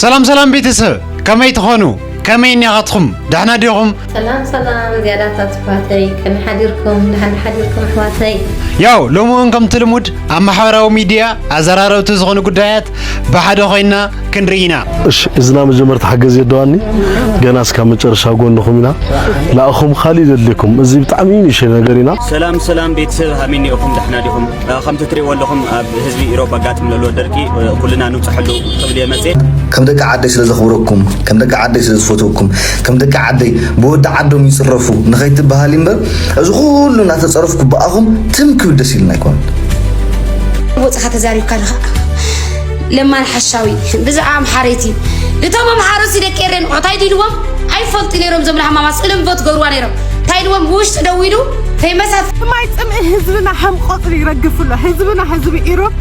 ሰላም ሰላም ቤተሰብ፣ ከመይ ትኾኑ? ከመይ እኒኻትኹም? ደሕና ዲኹም? ሰላም ሰላም ዝያዳታት ኣሕዋተይ፣ ከመይ ሓዲርኩም? ደሓን ሓዲርኩም ኣሕዋተይ? ያው ሎሚ እውን ከምቲ ልሙድ ኣብ ማሕበራዊ ሚድያ ኣዘራረብቲ ዝኾኑ ጉዳያት ብሓደ ኮይና ክንርኢ ኢና። እሺ፣ እዝና መጀመርታ ሓገዝ የደዋኒ፣ ገና እስካብ መጨረሻ ጎንኹም ኢና። ላእኹም ካሊእ ዘድልየኩም፣ እዚ ብጣዕሚ ንእሽተይ ነገር ኢና። ሰላም ሰላም ቤተሰብ ሃሚኒ ኢኹም ደሕና ዲኹም? ከምቲ ትሪእዎ ኣለኹም ኣብ ህዝቢ ኢሮብ ኣጋጥም ዘሎ ደርቂ ኩልና ንብፅሐሉ ክብል እየ መፅእ። ከም ደቂ ዓደይ ስለ ዘኽብረኩም፣ ከም ደቂ ዓደይ ስለ ዝፈትወኩም፣ ከም ደቂ ዓደይ ብወዲ ዓዶም ይፅረፉ ንኸይትበሃል እምበር፣ እዚ ኩሉ እናተፀረፍኩ ብኣኹም ትም ክብል ደስ ኢሉና ኣይኮነን። ወፅኻ ተዛሪብካ ኣለኻ ለማን ሓሻዊ ብዛዕባ ኣምሓረይቲ እቶም ኣምሓረቲ ደቂ ኤረን እንታይ ድልዎም ኣይፈልጡ ነይሮም። ዞም ለሃማማ ስእሎም ቮት ገሩዋ ነይሮም እንታይ ድልዎም ብውሽጢ ደው ኢሉ ፈይመሳት ማይ ፅምኢ ህዝብና ከም ቆፅሊ ይረግፍ ኣሎ። ህዝብና ህዝቢ ኢሮብ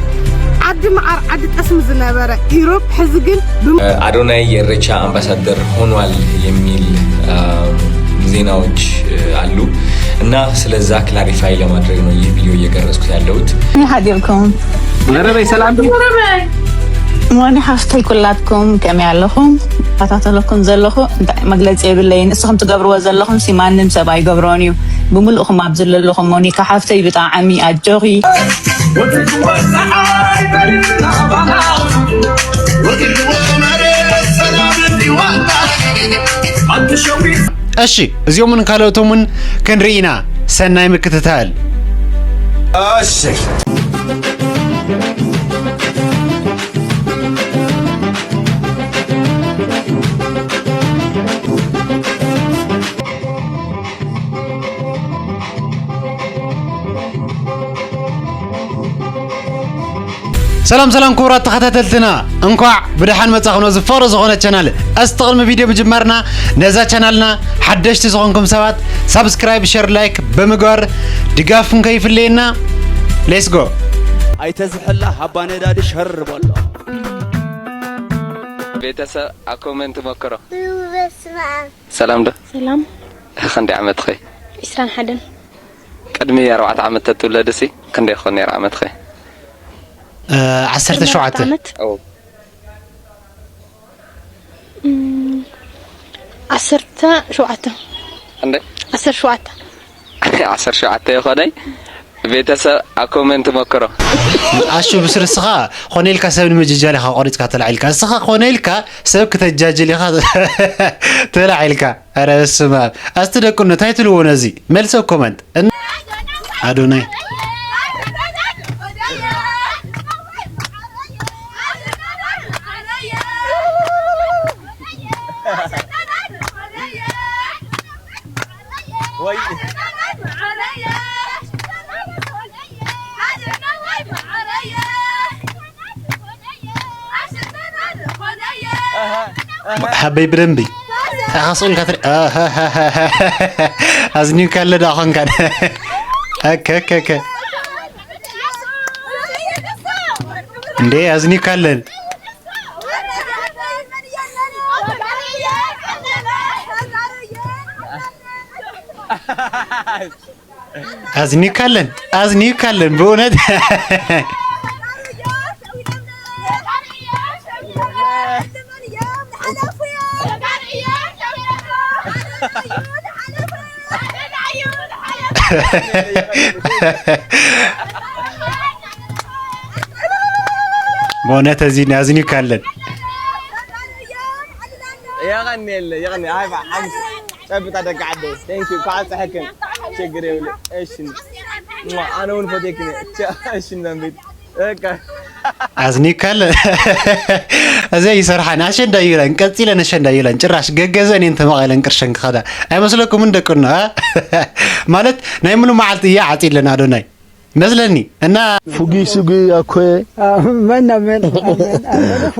ዓዲ መዓር ዓዲ ጠስሚ ዝነበረ ኢሮብ ሕዚ ግን ብም- አዶናይ የኢሬቻ አምባሳደር ሆኗል የሚል ዜናዎች አሉ እና ስለዛ ክላሪፋይ ለማድረግ ነው ይህ ቪዲዮ እየቀረጽኩት ያለሁት። ከመይ ሓዲርኩም? መረበይ ሰላም ድዩ? ሞኒ ሓፍተይ ኩላትኩም ከመይ ኣለኹም? ከታተለኩም ዘለኹ እንታይ መግለፂ የብለይን። ንስኹም ትገብርዎ ዘለኹም ሲ ማንም ሰብ ኣይገብሮን እዩ። ብምልእኹም ኣብዚ ዘለኹም ሞኒካ ሓፍተይ ብጣዕሚ ኣጆኺ። እሺ፣ እዚኦምን ካልኦቶምን ክንርኢ ኢና። ሰናይ ምክትታል። ሰላም ሰላም ክቡራት ተኸታተልትና፣ እንኳዕ ብደሓን መጻኹም። እዚ ፍቕሪ ዝኾነ ቻናል፣ እስቲ ቅድሚ ቪድዮ ምጅማርና ነዛ ቻናልና ሓደሽቲ ዝኾንኩም ሰባት ሳብስክራይብ፣ ሸር፣ ላይክ ብምግባር ድጋፍኩም ከይፍለየና። ሌትስ ጎ። ኣይተዝሕላ ሃባ ነዳዲ ሸር በሎ። ቤተሰብ ኣብ ኮመንት ሞክሮ። በስመ ኣብ ሰላም ዶ? ሰላም። ክንደይ ዓመትኺ? ዒስራን ሓደን። ቅድሚ ኣርባዕተ ዓመት ተትውለድሲ ክንደይ ክኾን ነይሩ ዓመትኺ? እ፣ ዓሰርተ ሸውዓተ። ዓመት? ኦ። እም፣ ዓሰርተ ሸውዓተ። ክንደይ? ዓሰርተ ሸውዓተ። ዓሰርተ ሸውዓተ ይኾነይ። ቤተሰብ ኣብ ኮመንት ሞክሮ። ኣሹ ብስር እስኻ ኮነ ኢልካ ሰብ ንምጅጃል ኢኻ ቆሪጽካ ተላዒልካ። እስኻ ኮነ ኢልካ ሰብ ክተጃጅል ኢኻ ተላዒልካ። ኧረ በስመ ኣብ። ኣስቲ ደቁ እንታይ ትልዎ ነዚ? መልሲ ኣብ ኮመንት። እን-፣ ኣዶናይ። ሓበይ ብደንቢ ተኻስልካ ትሪ-፣ ኣዝኒካ ኣለ ዳ ኾንካ። ኣከ፣ ኣከ፣ ኣከ። እንዴ፣ ኣዝኒካ ኣለን። ኣዝኒካ ኣለን፣ ኣዝኒካ ኣለን፣ ብእውነት። ብእውነት ኣዝኒ-፣ ኣዝኒካ ኣለን። የቐንየለ፣ የቐንየ። ሃይ፣ ሓሙስ ጨብጣ ደቂ ዓደይ። Thank you። ክዓጽሐክን። ችግር የብሉ። እሺ። ሟ፣ ኣነ እውን ፈትየክን እየ። ቻ-፣ እሺ፣ ንዘንቢት። በቃ። ኣዝኒካ ኣለ። እዚ ይሰርሓን ኣሸንዳ ይብለን፣ ቀጺለን ኣሸንዳ ይብለን። ጭራሽ ገገዘን እየን ተመቒለን ቅርሸን ክኸዳ። ኣይመስለኩምን ደቅና፣ እ? ማለት ናይ ሙሉ መዓልቲ እያ ዓጺለን ኣዶናይ። መስለኒ እና ፉጊ ሱጊ ኣኮ መና መን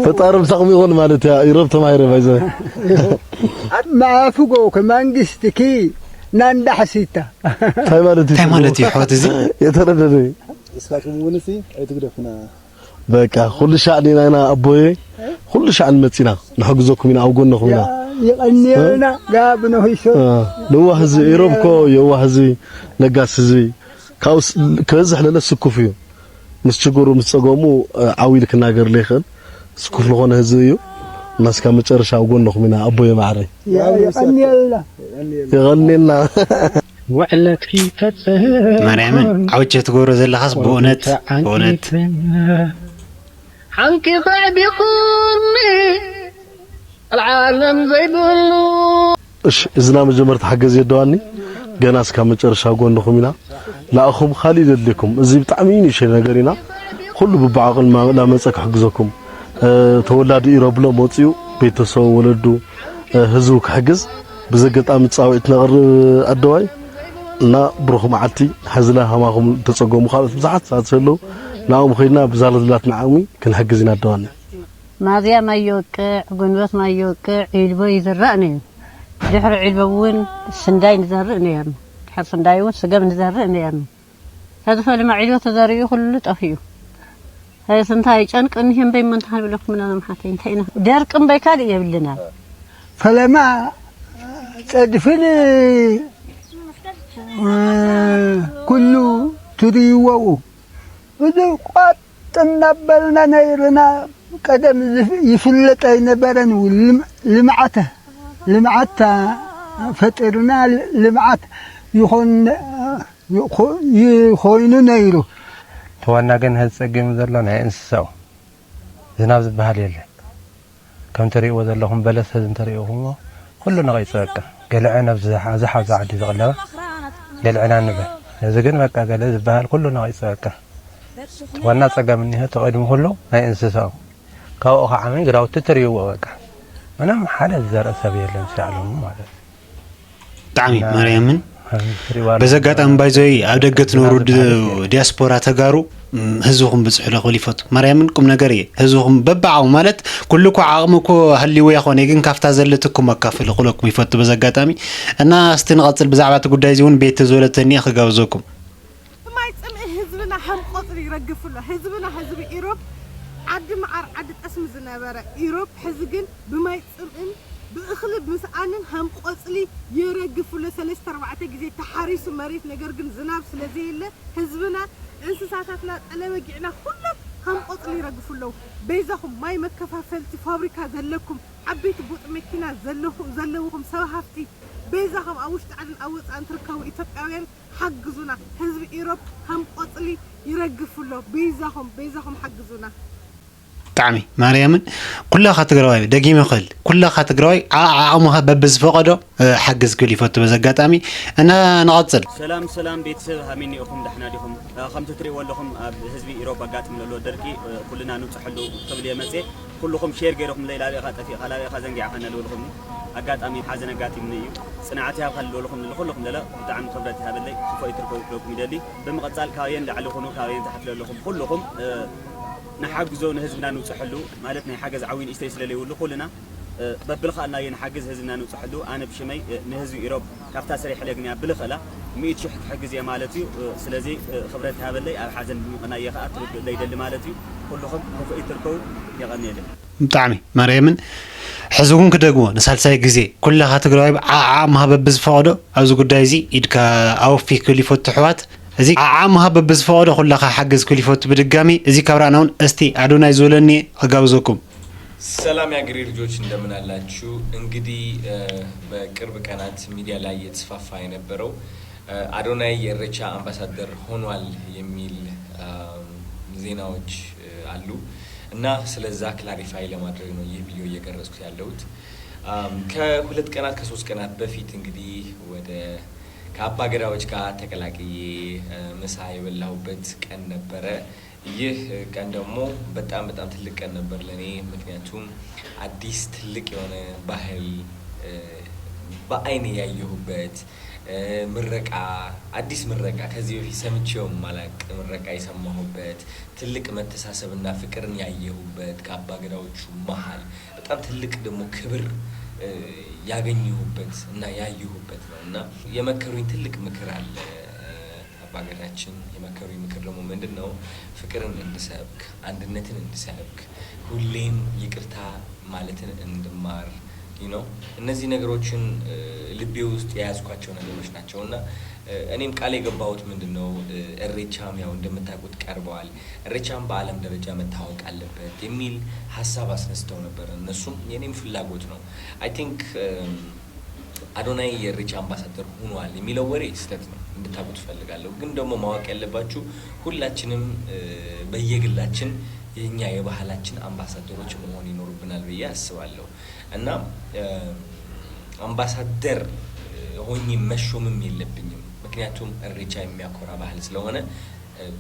ፈጣሪ ምሳኹም ይኹን ማለት እያ። ኢሮብ ተማሂረ ባይዘ ማፉጎ ከመንግስት ኪ ናንዳሕሲታ እንታይ ማለት እዩ? እንታይ ማለት እዩ ኣሕዋት እዚ? የተረደደ እስኻትኩም እውን እስኪ ኣይትግደፉና። በቃ ኩሉ ሻዕ ዲና ኢና ኣቦዬ፣ ኩሉ ሻዕ ንመጽእ ኢና፣ ንሕግዘኩም ኢና፣ ኣብ ጎንኹም ኢና። ይቐንየልና ጋብ ነኺሶ ለዋህ ህዝቢ ኢሮብ እኮ የዋህ ህዝቢ፣ ለጋስ ህዝቢ፣ ካብኡ ስ-፣ ክበዝሕ ለለ ስኩፍ እዩ። ምስ ችግሩ ምስ ጸገሙ ዓው ኢሉ ክናገር ለይኽእል ስኩፍ ዝኾነ ህዝቢ እዩ። እስካብ መጨረሻ ኣብ ጎንኹም ኢና ኣቦየ ማዕረይ። የቐንየልና። ውዕለት ክይፈጽም ማርያምን ዓውቼ ትገብሮ ዘለኻስ ብእውነት ብእውነት ሓንኪ ከዕቢኹኒ ኣልዓለም ዘይብሉ እሺ፣ እዚ ናይ መጀመርታ ሓገዝ የደዋኒ። ገና እስካብ መጨረሻ ጎንኹም ኢና። ንኣኹም ካሊእ ዘድልየኩም እዚ ብጣዕሚ ንእሽተይ ነገር ኢና። ኩሉ ብባዕቕል እናመፀ ክሕግዘኩም። ተወላዲ ኢሮብሎ መፂኡ ቤተሰቡ፣ ወለዱ፣ ህዝቡ ክሕግዝ ብዘጋጣሚ ፃውዒት ነቕርብ ኣደዋይ እና ብሩኽ መዓልቲ። ሕዚ ለ ሃማኹም ተፀገሙ ካልኦት ብዙሓት ሰባት ዘለዉ ናኦም ኸይድና ብዛለትላትና ዓቕሚ ክንሕግዝ ኢና ኣደዋኒ። ማዝያ ማይ ይወቅዕ፣ ጉንበት ማይ ይወቅዕ፣ ዒልቦ ይዝራእ ነይሩ። ድሕሪ ዒልቦ እውን ስንዳይ ንዘርእ ነይርና። ድሕሪ ስንዳይ እውን ስገም ንዘርእ ነይርና። ሕዚ ፈለማ ዒልቦ ተዘሪኡ ኩሉ ጠፊኡ። ሕዚ እንታይ ጨንቂ እኒሀ እምበይ እሞ እንታይ ንብለኩም ኢና ሎም ሓተይ እንታይ ኢና ደርቂ እምበይ ካልእ የብልና። ፈለማ ጸድፍን ኩሉ ትርእይዎኡ እዚ ቋጥ እናበልና ነይርና። ቀደም ይፍለጥ ኣይነበረን። ልምዓት ልምዓት ፈጢርና ልምዓት ይኾን ይኾይኑ ነይሩ። ተዋና ግን ሀዚ ጸጊሙ ዘሎ ናይ እንስሳኡ ዝናብ ዝበሃል የለን። ከም ትርእይዎ ዘለኹም በለስ ሕዚ እንተርእይኹምዎ ኩሉ ነቒጹ በቃ። ገለ ዕነብ ዝሓ- ዝሓዙ ዓዲ ዝቕለባ ገለ ዕናን ንበል። ሕዚ ግን በቃ ገለ ዝበሃል ኩሉ ነቒጹ በቃ። እቲ ዋና ጸገም እኒሀ እቲ ቅድሚ ኩሉ ናይ እንስሳኡ። ካብኡ ከዓ ምን ግራውቲ ትርእይዎ በቃ። ምንም ሓደ ዝዘርእ ሰብ የለን ሲያዕለሙ ማለት እዩ። ብጣዕሚ ማርያምን በዚ ኣጋጣሚ ባይዞይ ኣብ ደገ ትነብሩ ድ- ዲያስፖራ ተጋሩ ም፣ ህዝብኹም ብፅሑ ዶ ክብል ይፈቱ። ማርያምን ቁም ነገር እየ ህዝብኹም በብዓቕሙ ማለት ኩሉ እኮ ዓቕሚ እኮ ሃልይዎ ይኾነ ግን ካብታ ዘለትኩም ኣካፍሉ ክብለኩም ይፈቱ በዚ ኣጋጣሚ። እና እስቲ ንቐፅል ብዛዕባ እቲ ጉዳይ እዚ እውን ቤት ተዝበለተኒ እየ ክጋብዘኩም። ብማይ ጽምኢ ህዝብና ከም ቆጽሊ ይረግፍ ኣሎ። ህዝብና ህዝቢ ኢሮብ ዓዲ መዓር ዓዲ ጠስሚ ዝነበረ ኢሮብ ሕዚ ግን ብማይ ጽምእን ብእኽሊ ምስኣንን ከም ቆጽሊ ይረግፍ ኣሎ። ሰለስተ ኣርባዕተ ግዜ ተሓሪሱ መሬት ነገር ግን ዝናብ ስለ ዘየለ ህዝብና እንስሳታትና ጠለበጊዕና ኩሎም ከም ቆጽሊ ይረግፉ ኣለዉ። በይዛኹም ማይ መከፋፈልቲ ፋብሪካ ዘለኩም ዓበይቲ ቦጥ መኪና ዘለኹ- ዘለውኹም ሰብ ሃፍቲ በይዛኹም ኣብ ውሽጢ ዓድን ኣብ ወጻእን ትርከቡ ኢትዮጵያውያን ሓግዙና ህዝቢ ኢሮብ ከም ቆጽሊ ይረግፍ ኣሎ በይዛኹም በይዛኹም ሓግዙና። ብጣዕሚ ማርያምን ኩላኻ ትግራዋይ ደጊመ ክል ኩላኻ ትግራዋይ ዓዓቕምኻ በብዝፈቐዶ ሓግዝ ክብል ይፈቱ በዚ ኣጋጣሚ እና ንቐፅል። ሰላም ሰላም ቤተሰብ ሃሚኒ ኢኹም ዳሕና ዲኹም? ከምቲ ትሪእዎ ኣለኹም ኣብ ህዝቢ ኢሮብ ኣጋጥም ዘሎ ደርቂ ኩልና ንብፅሐሉ ክብል እየ መፅየ። ኩልኹም ሼር ገይርኹምለይ ላበይ ኢኻ ጠፊእኻ ላበይ ኢኻ ዘንጊዕኻና ልበልኹምኒ ኣጋጣሚ ሓዘን ኣጋጢምኒ እዩ። ፅንዓት ይሃብካ ልበልኹም ንኹልኹም ለለ ብጣዕሚ ክብረት ይሃበለይ ክፎ ይትርከቡ ክብለኩም ይደሊ። ብምቕፃል ካበየን ላዕሊ ኹኑ ካበየን ታሕቲ ለለኹም ኩልኹም ንሓግዞ ንህዝብና ንውፅሐሉ ማለት ናይ ሓገዝ ዓብዪ ንእሽተይ ስለለይብሉ ኩልና በብልኽኣልናዮ ንሓግዝ ህዝብና ንውፅሐሉ ኣነ ብሽመይ ንህዝቢ ኢሮብ ካብታ ሰሪሐ ለግንያ ብልኽእላ ሚእቲ ሽሕ ክሕግዝ እየ ማለት እዩ። ስለዚ ክብረት ይሃበለይ ኣብ ሓዘን ብምቕናይ እየ ከዓ ትርድእለይ ይደሊ ማለት እዩ። ኩልኹም ክፉእ ይትርከቡ። የቐንየለይ። ብጣዕሚ ማርያምን ሕዚ እውን ክደግሞ ንሳልሳይ ግዜ ኩላኻ ትግራዋይ ዓዓ ምሃበ ብዝፈቐዶ ኣብዚ ጉዳይ እዚ ኢድካ ኣወፊ ክብል ይፈቱ ኣሕዋት። እዚ ዓዓ ምሃብ በብዝፈቐዶ ኩላኻ ሓግዝ ክብል ይፈቱ ብድጋሚ እዚ ካብ ረኣና እውን እስቲ ኣዶናይ ዝበለኒ ክጋብዘኩም። ሰላም የአገሬ ልጆች እንደምን አላችሁ? እንግዲህ በቅርብ ቀናት ሚዲያ ላይ እየተስፋፋ የነበረው አዶናይ የኢሬቻ አምባሳደር ሆኗል የሚል ዜናዎች አሉ እና ስለዛ clarify ለማድረግ ነው ይህ ቪዲዮ እየቀረጽኩ ያለሁት። ከሁለት ቀናት ከሶስት ቀናት በፊት እንግዲህ ወደ ከአባ ገዳዎች ጋር ተቀላቅዬ ምሳ የበላሁበት ቀን ነበረ። ይህ ቀን ደግሞ በጣም በጣም ትልቅ ቀን ነበር ለኔ። ምክንያቱም አዲስ ትልቅ የሆነ ባህል በአይኔ ያየሁበት ምረቃ፣ አዲስ ምረቃ፣ ከዚህ በፊት ሰምቼው የማላቅ ምረቃ የሰማሁበት፣ ትልቅ መተሳሰብና ፍቅርን ያየሁበት፣ ከአባ ገዳዎቹ መሃል በጣም ትልቅ ደግሞ ክብር ያገኘሁበት እና ያየሁበት ነው እና የመከሩኝ ትልቅ ምክር አለ አባገዳችን። የመከሩኝ ምክር ደግሞ ምንድን ነው? ፍቅርን እንድሰብክ፣ አንድነትን እንድሰብክ፣ ሁሌም ይቅርታ ማለትን እንድማር ነው። እነዚህ ነገሮችን ልቤ ውስጥ የያዝኳቸው ነገሮች ናቸው እና እኔም ቃል የገባሁት ምንድን ነው፣ እሬቻም ያው እንደምታውቁት ቀርበዋል። እሬቻም በዓለም ደረጃ መታወቅ አለበት የሚል ሀሳብ አስነስተው ነበር። እነሱም የኔም ፍላጎት ነው። I think አዶናይ የእሬቻ አምባሳደር ሆኗል የሚለው ወሬ ስህተት ነው፣ እንድታውቁት እፈልጋለሁ። ግን ደግሞ ማወቅ ያለባችሁ ሁላችንም በየግላችን የኛ የባህላችን አምባሳደሮች መሆን ይኖርብናል ብዬ አስባለሁ። እና አምባሳደር ሆኜ መሾምም የለብኝም፣ ምክንያቱም እሬቻ የሚያኮራ ባህል ስለሆነ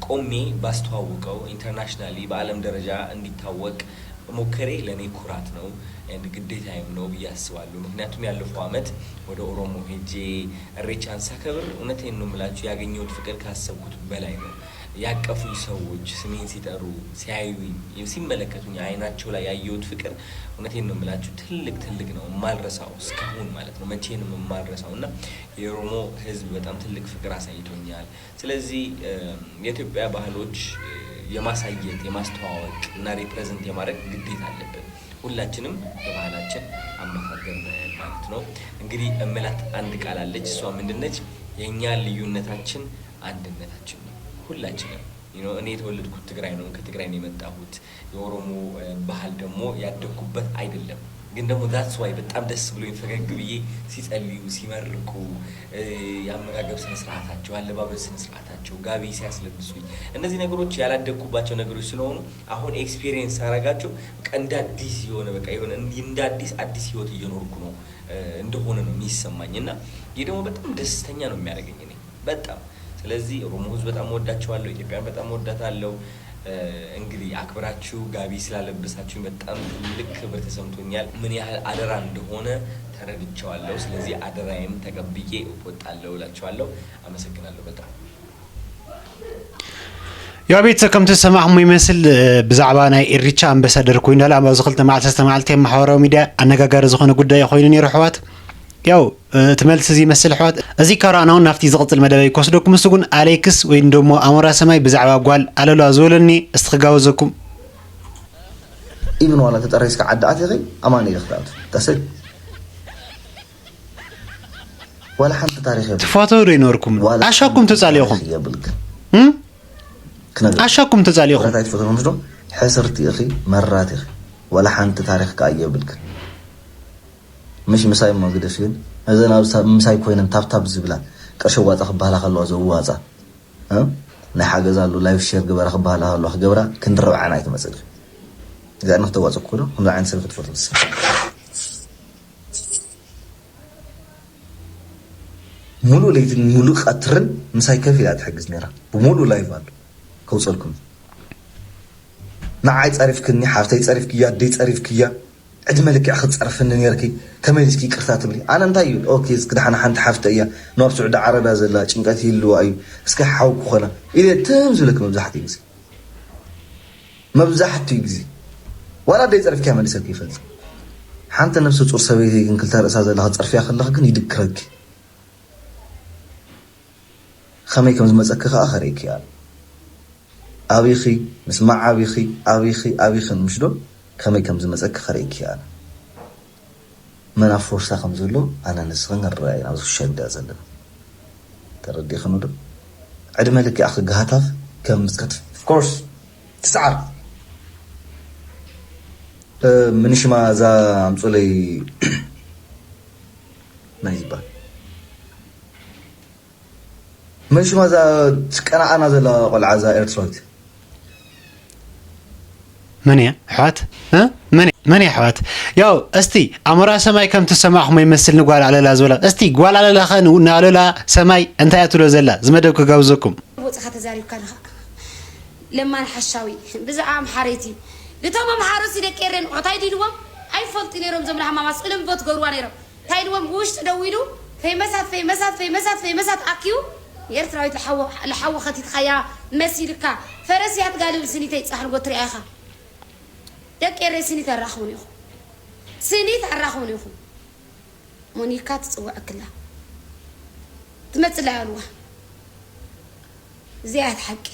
ቆሜ ባስተዋውቀው፣ internationally በዓለም ደረጃ እንዲታወቅ ሞከሬ ለእኔ ኩራት ነው፣ and ግዴታዬም ነው ብዬ አስባለሁ። ምክንያቱም ያለፈው ዓመት ወደ ኦሮሞ ሄጄ እሬቻን ሳከብር፣ እውነቴን ነው የምላችሁ፣ ያገኘሁት ፍቅር ካሰብኩት በላይ ነው። ያቀፉኝ ሰዎች፣ ስሜን ሲጠሩ፣ ሲያዩኝ፣ ሲመለከቱኝ፣ አይናቸው ላይ ያየሁት ፍቅር፣ እውነቴን ነው የምላችሁ፣ ትልቅ ትልቅ ነው፣ የማልረሳው እስካሁን ማለት ነው፣ መቼንም የማልረሳው። እና የኦሮሞ ህዝብ በጣም ትልቅ ፍቅር አሳይቶኛል። ስለዚህ የኢትዮጵያ ባህሎች የማሳየት፣ የማስተዋወቅ እና represent የማድረግ ግዴታ አለብን። ሁላችንም በባህላችን አምባሳደር ነን ማለት ነው። እንግዲህ እምላት አንድ ቃል አለች። እሷ ምንድነች? የእኛ ልዩነታችን አንድነታችን ነው። ሁላችንም፣ you know፣ እኔ የተወለድኩት ትግራይ ነው፣ ከትግራይ ነው የመጣሁት። የኦሮሞ ባህል ደግሞ ያደግኩበት አይደለም። ግን ደግሞ that's why በጣም ደስ ብሎኝ ፈገግ ብዬ ሲጸልዩ፣ ሲመርቁ፣ የአመጋገብ ስነ ስርዓታቸው፣ አለባበስ ስነ ስርዓታቸው፣ ጋቢ ሲያስለብሱኝ፣ እነዚህ ነገሮች ያላደግኩባቸው ነገሮች ስለሆኑ አሁን experience ሳረጋቸው በቃ እንደ አዲስ የሆነ፣ በቃ የሆነ እንደ አዲስ አዲስ ህይወት እየኖርኩ ነው እንደሆነ ነው የሚሰማኝ። እና ይህ ደግሞ በጣም ደስተኛ ነው የሚያደርገኝ እኔ በጣም። ስለዚህ ኦሮሞ ህዝብ በጣም ወዳቸዋለሁ፣ ኢትዮጵያን በጣም ወዳታለሁ። እንግዲህ አክብራችሁ ጋቢ ስላለበሳችሁኝ በጣም ትልቅ ክብር ተሰምቶኛል። ምን ያህል አደራ እንደሆነ ተረድቼዋለሁ። ስለዚህ አደራዬም ተቀብዬ እወጣለሁ እላቸዋለሁ። አመሰግናለሁ በጣም። ያው ቤተሰብ ከምቲ ዝሰማዕኹሞ ይመስል ብዛዕባ ናይ ኢሪቻ ኣምባሳደር ኮይና ኣብ ኣብዚ ክልተ መዓልቲ ሰለስተ መዓልቲ ኣብ ማሕበራዊ ሚድያ ኣነጋጋሪ ዝኾነ ጉዳይ ኮይኑ ነይሩ ኣሕዋት። ያው እቲ መልሲ እዚ ይመስል ኣሕዋት። እዚ ካብ ረኣና እውን ናብቲ ዝቕጽል መደበይ ክወስደኩም። እሱ ግን ኣሌክስ ወይ ደሞ ኣሞራ ሰማይ ብዛዕባ ጓል ኣለላ ዝበለኒ እስቲ ክጋበዘኩም። ኢብን ዋላ ተጠሪስካ ዓዲ ኣቲኺ ኣማን ኢልኺ ትኣቱ። That's it። ዋላ ሓንቲ ታሪኽ የብልክን። ትፋተው ዶ ኣይነበርኩምን? ዋላ ዓሻኩም ሓንቲ ተጻሊእኹም። ታሪኽ የብልክን። እም? ክነግር። ዓሻኩም ተጻሊእኹም። ወረታ ኣይትፈትዎም ዶ? ሕስርቲ ኢኺ፣ መራት ኢኺ። ዋላ ሓንቲ ታሪኽ ከኣ የብልክን። ምሽ ምሳይ እሞ ግደፍ ግን፣ እዘን ኣብ ሳ-፣ ምሳይ ኮይነን ታብታብ ዝብላ፣ ቅርሺ ዋጻ ክበሃላ ከለዋ ዘዋጻ፣ እ? ናይ ሓገዝ ኣሎ፣ ላይፍ ሼር ግበራ ክበሃላ ከለዋ ክገብራ፣ ክንዲ ረብዓን ኣይትመጽእ ኢኺ። እዚኣ ንክተዋጽእ እኮ ዶ? ከምዚ ዓይነት ሰብ ክትፈትዎ ትስብ። ሙሉእ ለይትን ሙሉእ ቀትርን ምሳይ ከፍ ኢላ ትሕግዝ ነይራ። ብሙሉእ ላይቭ ኣሎ። ከውጸልኩም። ንዓይ ጸሪፍክኒ፣ ሓፍተይ ጸሪፍክያ፣ ኣደይ ጸሪፍክያ። ዕድመ ልክዕ ክትጸርፍኒ ነርኪ። ከመይ እስኪ ይቅርታ ትብሊ? ኣነ እንታይ እዩ? ኦኬ፣ እስኪ ደሓን ሓንቲ ሓፍተ እያ። ናብ ስዑዲ ዓረብያ ዘላ ጭንቀት ይህልዋ እዩ። እስኪ ሓው ክኾና። ኢለ ትም ዝብለኪ መብዛሕትኡ ግዜ። መብዛሕትኡ ግዜ። ዋላ ኣደይ ጸሪፍክያ መሊሰልኪ ይፈልጥ። ሓንቲ ነፍሰ ጡር ሰበይቲ ግን ክልተ ርእሳ ዘላ ክትጸርፍያ ከለኺ ግን ይድክረኪ። ከመይ ከም ዝመጸኪ ከኣ ከርእየኪ እየ። ኣቢኺ፣ ምስ መዓቢኺ፣ ኣቢኺ፣ ኣቢኺ ምሽ ዶ ከመይ ከም ዝመጸኪ ከርእየኪ እየ። መን ኣብ ፎርሳ ከም ዘሎ ኣነ ንስኺ ንረኣይ ኢና ኣብዚ ሶሻል ሚድያ ዘለና። ተረዲእኽኒ ዶ? ዕድመ ልክዕ ክገሃታፍ ከም ምስከት of course ትስዓር። እ፣ ምንሽማ እዛ ኣምጹለይ መን ይባል? መን ሽማ እዛ ትቀናኣና ዘላ ቆልዓ እዛ ኤርትራዊት? መን እያ ኣሕዋት? እ? መን እያ? መን እያ ኣሕዋት? ያው እስቲ ኣሞራ ሰማይ ከም ትሰማዕኹሞ ይመስል ንጓል ኣለላ ዝበላ። እስቲ ጓል ኣለላ ኸ ን-፣ ንኣለላ ሰማይ እንታይ እያ ትብሎ ዘላ? ዝመደብ ክጋብዘኩም። ወጽኻ ተዛሪብካ ኣለኻ። ለማን ሓሻዊ ብዛዕባ ኣምሓረይቲ። ልቶም ኣምሓሩ ሲ ደቂ ኤረን እንታይ ድልዎም? ኣይፈልጡ ነይሮም ዞም ለሃማማ ስእሎም ቦት ገርዋ ነይሮም። እንታይ ኢልዎም ብውሽጢ ደው ኢሉ ፈይመሳት ፈይመሳት ፈይመሳት ፈይመሳት ኣኪቡ ንኤርትራዊት ልሓወ ልሓወ ከቲትኻያ መሲልካ ፈረስ እያ ትጋልብ ስኒተይ ጻሕሪ ጎትሪ ኢኻ ደቂ ኤረይ ስኒት ኣራኽቡን ኢኹም ስኒት ኣራኽቡን ኢኹም ሞኒካ ትጽውዐክላ ትመጽእ ኣላ ኣልዋ እዚኣ እያ ሓቂ